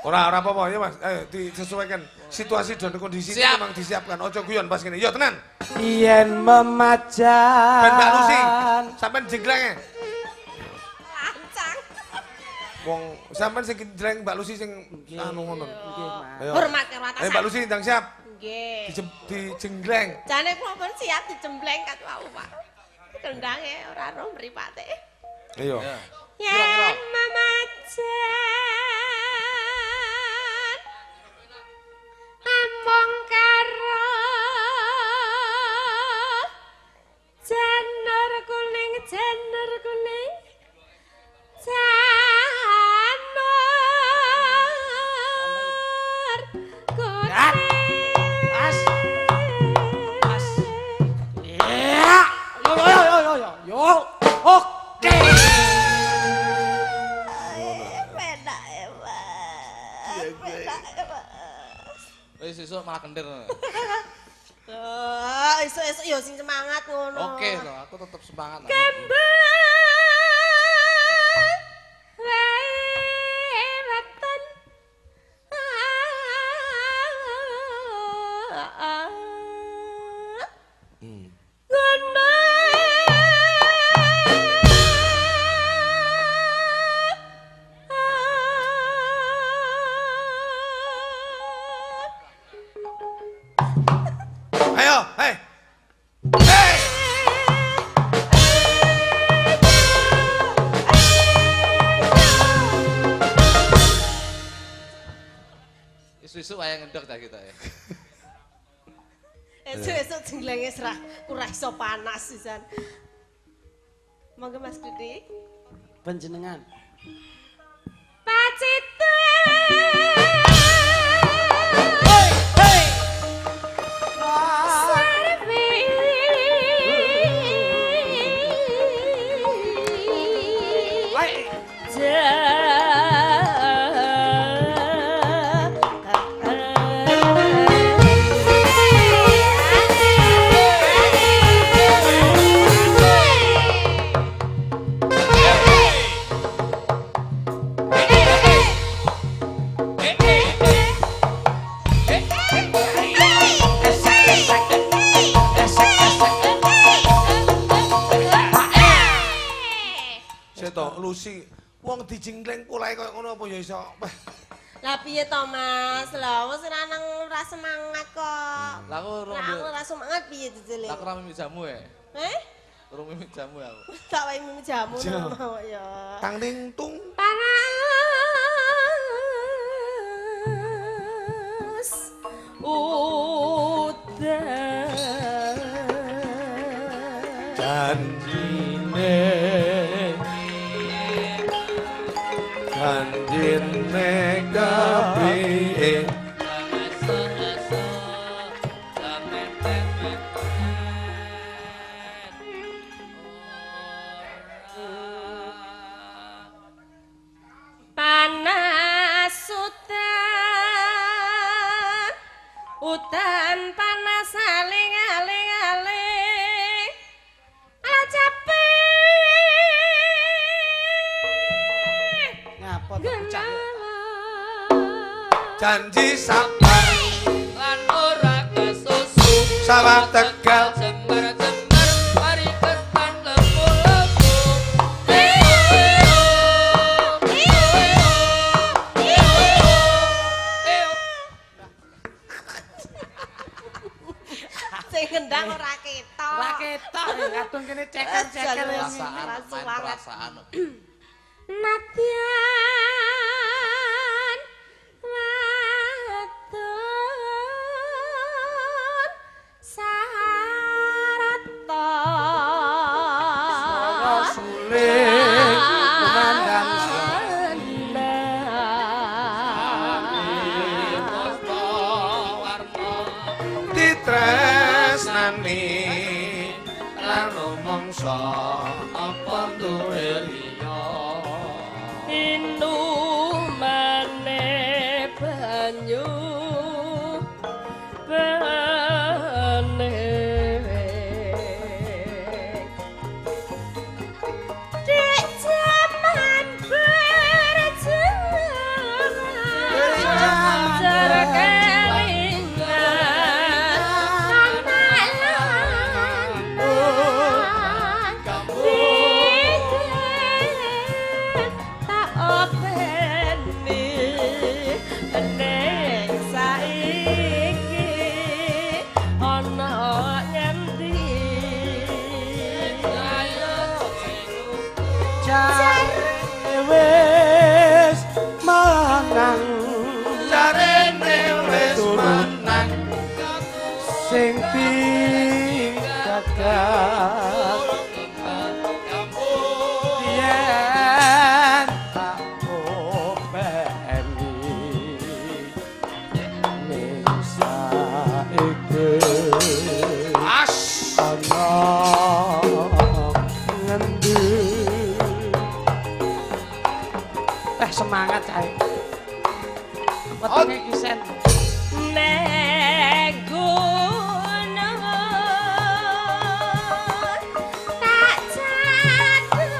Ora ora apa-apa ya Mas. Ayo disesuaikan situasi dan kondisi itu Siap. memang disiapkan. Ojo guyon pas ngene. Yo tenan. Yen memajan. Ben Mbak Lucy, sampean jenglenge. Lancang. Wong sampean sing jleng Mbak Lucy sing anu ngono. Nggih, Mas. Hormat karo atasan. Ayo Mbak Lucy ndang siap. Nggih. Dijenggleng. Jane kula pun siap dijembleng kat wau, Pak. Kendange ora roh mripate. Ayo. Yen mamajan among karo janur kuning janur kuning janur kuning. Mas. Mas. Ya. Yo yo yo yo yo. Yo. Oke. Penak ya, Mas. Penak ya, Mas. Wis esuk malah kendir. Oh, esuk-esuk yo sing semangat ngono. Oke, loh, aku tetep semangat. Kembang wae weton. Ngono. Ayo, hei. Hei. Isuk-isuk wayang ngendok ta kita ya. Esuk-esuk jenglenge serah kurang iso panas sisan. Monggo Mas Didi. Panjenengan. Pacite. Hei, hei. Sarwi. Hei. Seto Lucy, wong dijenggleng polahe koyo ngono apa ya iso. Wah, Lah piye to Mas? Lah wong sing lanang ora semangat kok. Lah aku urung Lah aku ora semangat piye jejele? Lah aku ora mimi jamu ya. Eh? Urung mimi jamu aku. Tak wae mimi jamu Ja. ngono ya. Tang ting tung. Panas udan. Janjine janjine kepriye? Panas udan, udan panas aling aling aling. Acape. Ngapa to bocah? Janji sabar lan ora kesusu sawah Tegal jembar-jembar mari ketan lepu-lepu. Sing ngendang ora ketok. Ora ketok ya kadung kene cekel-cekel ya. Perasaan, main Semangat. perasaan. Nadyan wadon sarata suling kumandang ditresnani lan rumangsa apa duwe liya. Inu Semangat cahe. Wetenge kisen. Nek gunung tak cadangi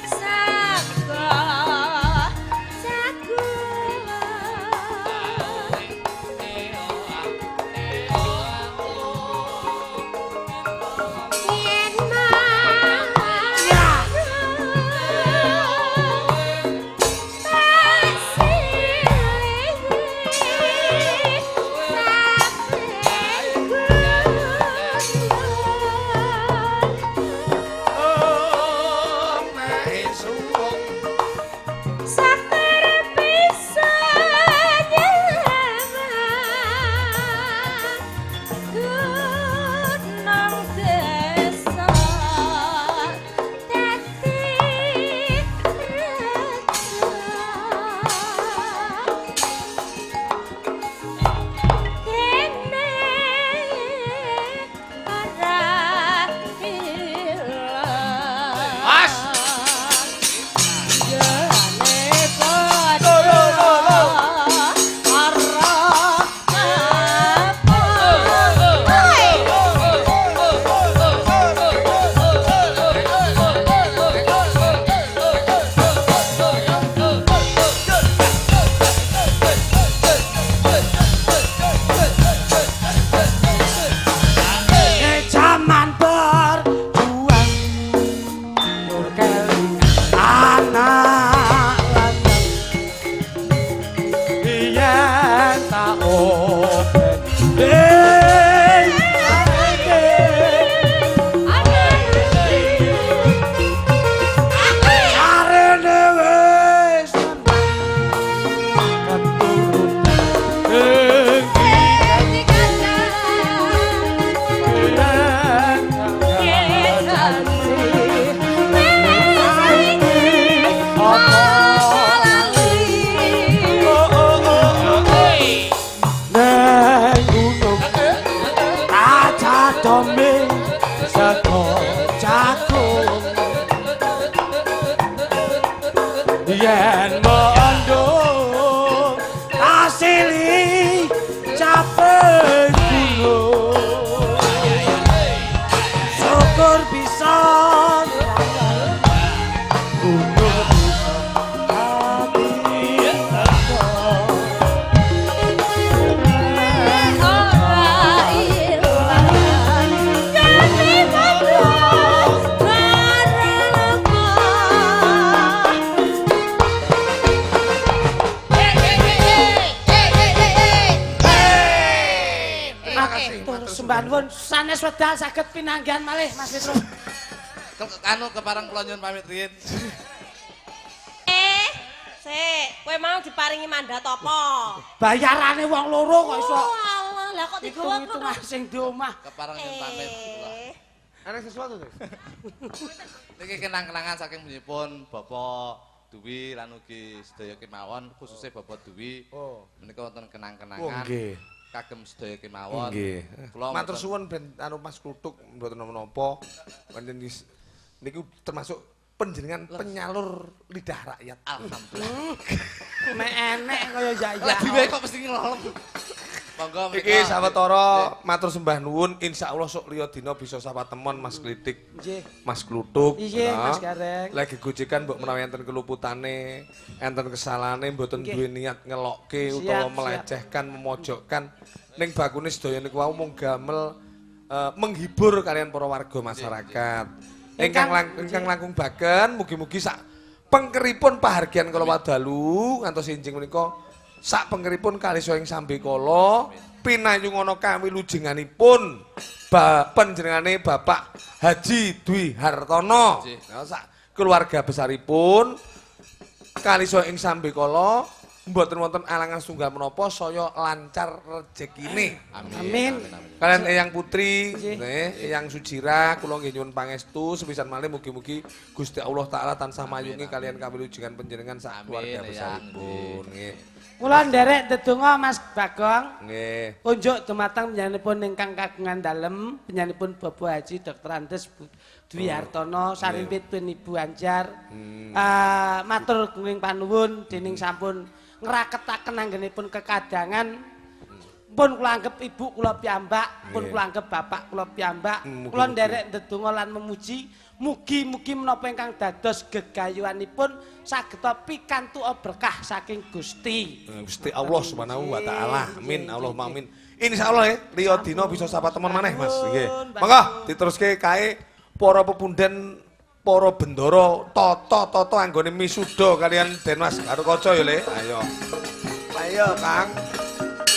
saka jagung yen Jaman berjuang nur kelingan anak lanang yen tak open arene wis keturunan Yen mendung asili capek gunung syukur bisa gunung bisa hati Sembah nuwun sanes wedal saged pinanggihan malih Mas Petro. Anu kepareng kula nyuwun pamit riyin. Sik, kowe mau diparingi mandat apa? Bayarane wong loro kok iso. Oh alah, lah kok digawa Hitung-hitungan sing di omah. Kepareng nyuwun pamit kula. Ana sesuatu tuh. Niki kenang-kenangan saking punyipun Bapak Dwi lan ugi sedaya kemawon, khususnya Bapak Dwi. Oh. Menika wonten kenang-kenangan. Oh nggih. Kagem sedaya kemawon. Nggih. Kula Matur suwun ben anu Mas Kluthuk mboten napa-napa. Pancen niku termasuk panjenengan penyalur lidah rakyat. Alhamdulillah. Mek enek kaya ya Lah dhewe kok mesti ngelolem. Monggo Iki sawetara matur sembah nuwun, insyaallah sok liya dina bisa sapa temon Mas Klitik. Nggih. Mas Kluthuk. Nggih, Mas Gareng. Lagi gojekan mbok menawi enten keluputane, enten kesalahane mboten duwe niat ngelokke utawa melecehkan, memojokkan. Ning bakune sedaya niku wau mung gamel menghibur kalian para warga masyarakat. Ingkang langkung baken mugi-mugi sak pengkeripun pahargyan kala wadalu ngantos enjing menika sak pengkeripun kalisa ing sambekala pinayungana kawilujenganipun panjenengane Bapak Haji Dwi Hartono. Nah, sak keluarga besaripun kalisa ing sambekala Mboten wonten alangan setunggal menapa saya lancar rejekine. Amin. Kalian Eyang Putri, nggih, Eyang Sujira, kula nggih nyuwun pangestu sepisan malih mugi-mugi Gusti Allah taala tansah mayungi kalian kawilujengan panjenengan sak keluarga besaripun. Nggih. Kula nderek ndedonga Mas Bagong. Nggih. Kunjuk dumateng panjenenganipun ingkang kagungan dalem, panjenenganipun Bapak Haji Dr. Andes Dwi Hartono, sarimpit Ibu Anjar. Matur gunging panuwun dening sampun ngraketaken anggenipun kekadangan. Pun kula anggep ibu kula piyambak, pun kula anggep bapak kula piyambak. Kula nderek ndedonga lan memuji, mugi-mugi menapa ingkang dados gegayuhanipun saged pikantuk berkah saking Gusti. Gusti Allah Subhanahu wa taala. Amin, Allahumma amin. Insyaallah ya, liya dina bisa sapa temen maneh, Mas. Nggih. Monggo diteruske kae para pepunden, para bendara tata-tata anggone misuda kalian Den Mas Garukaca ya, Le. Ayo. Ayo, Kang.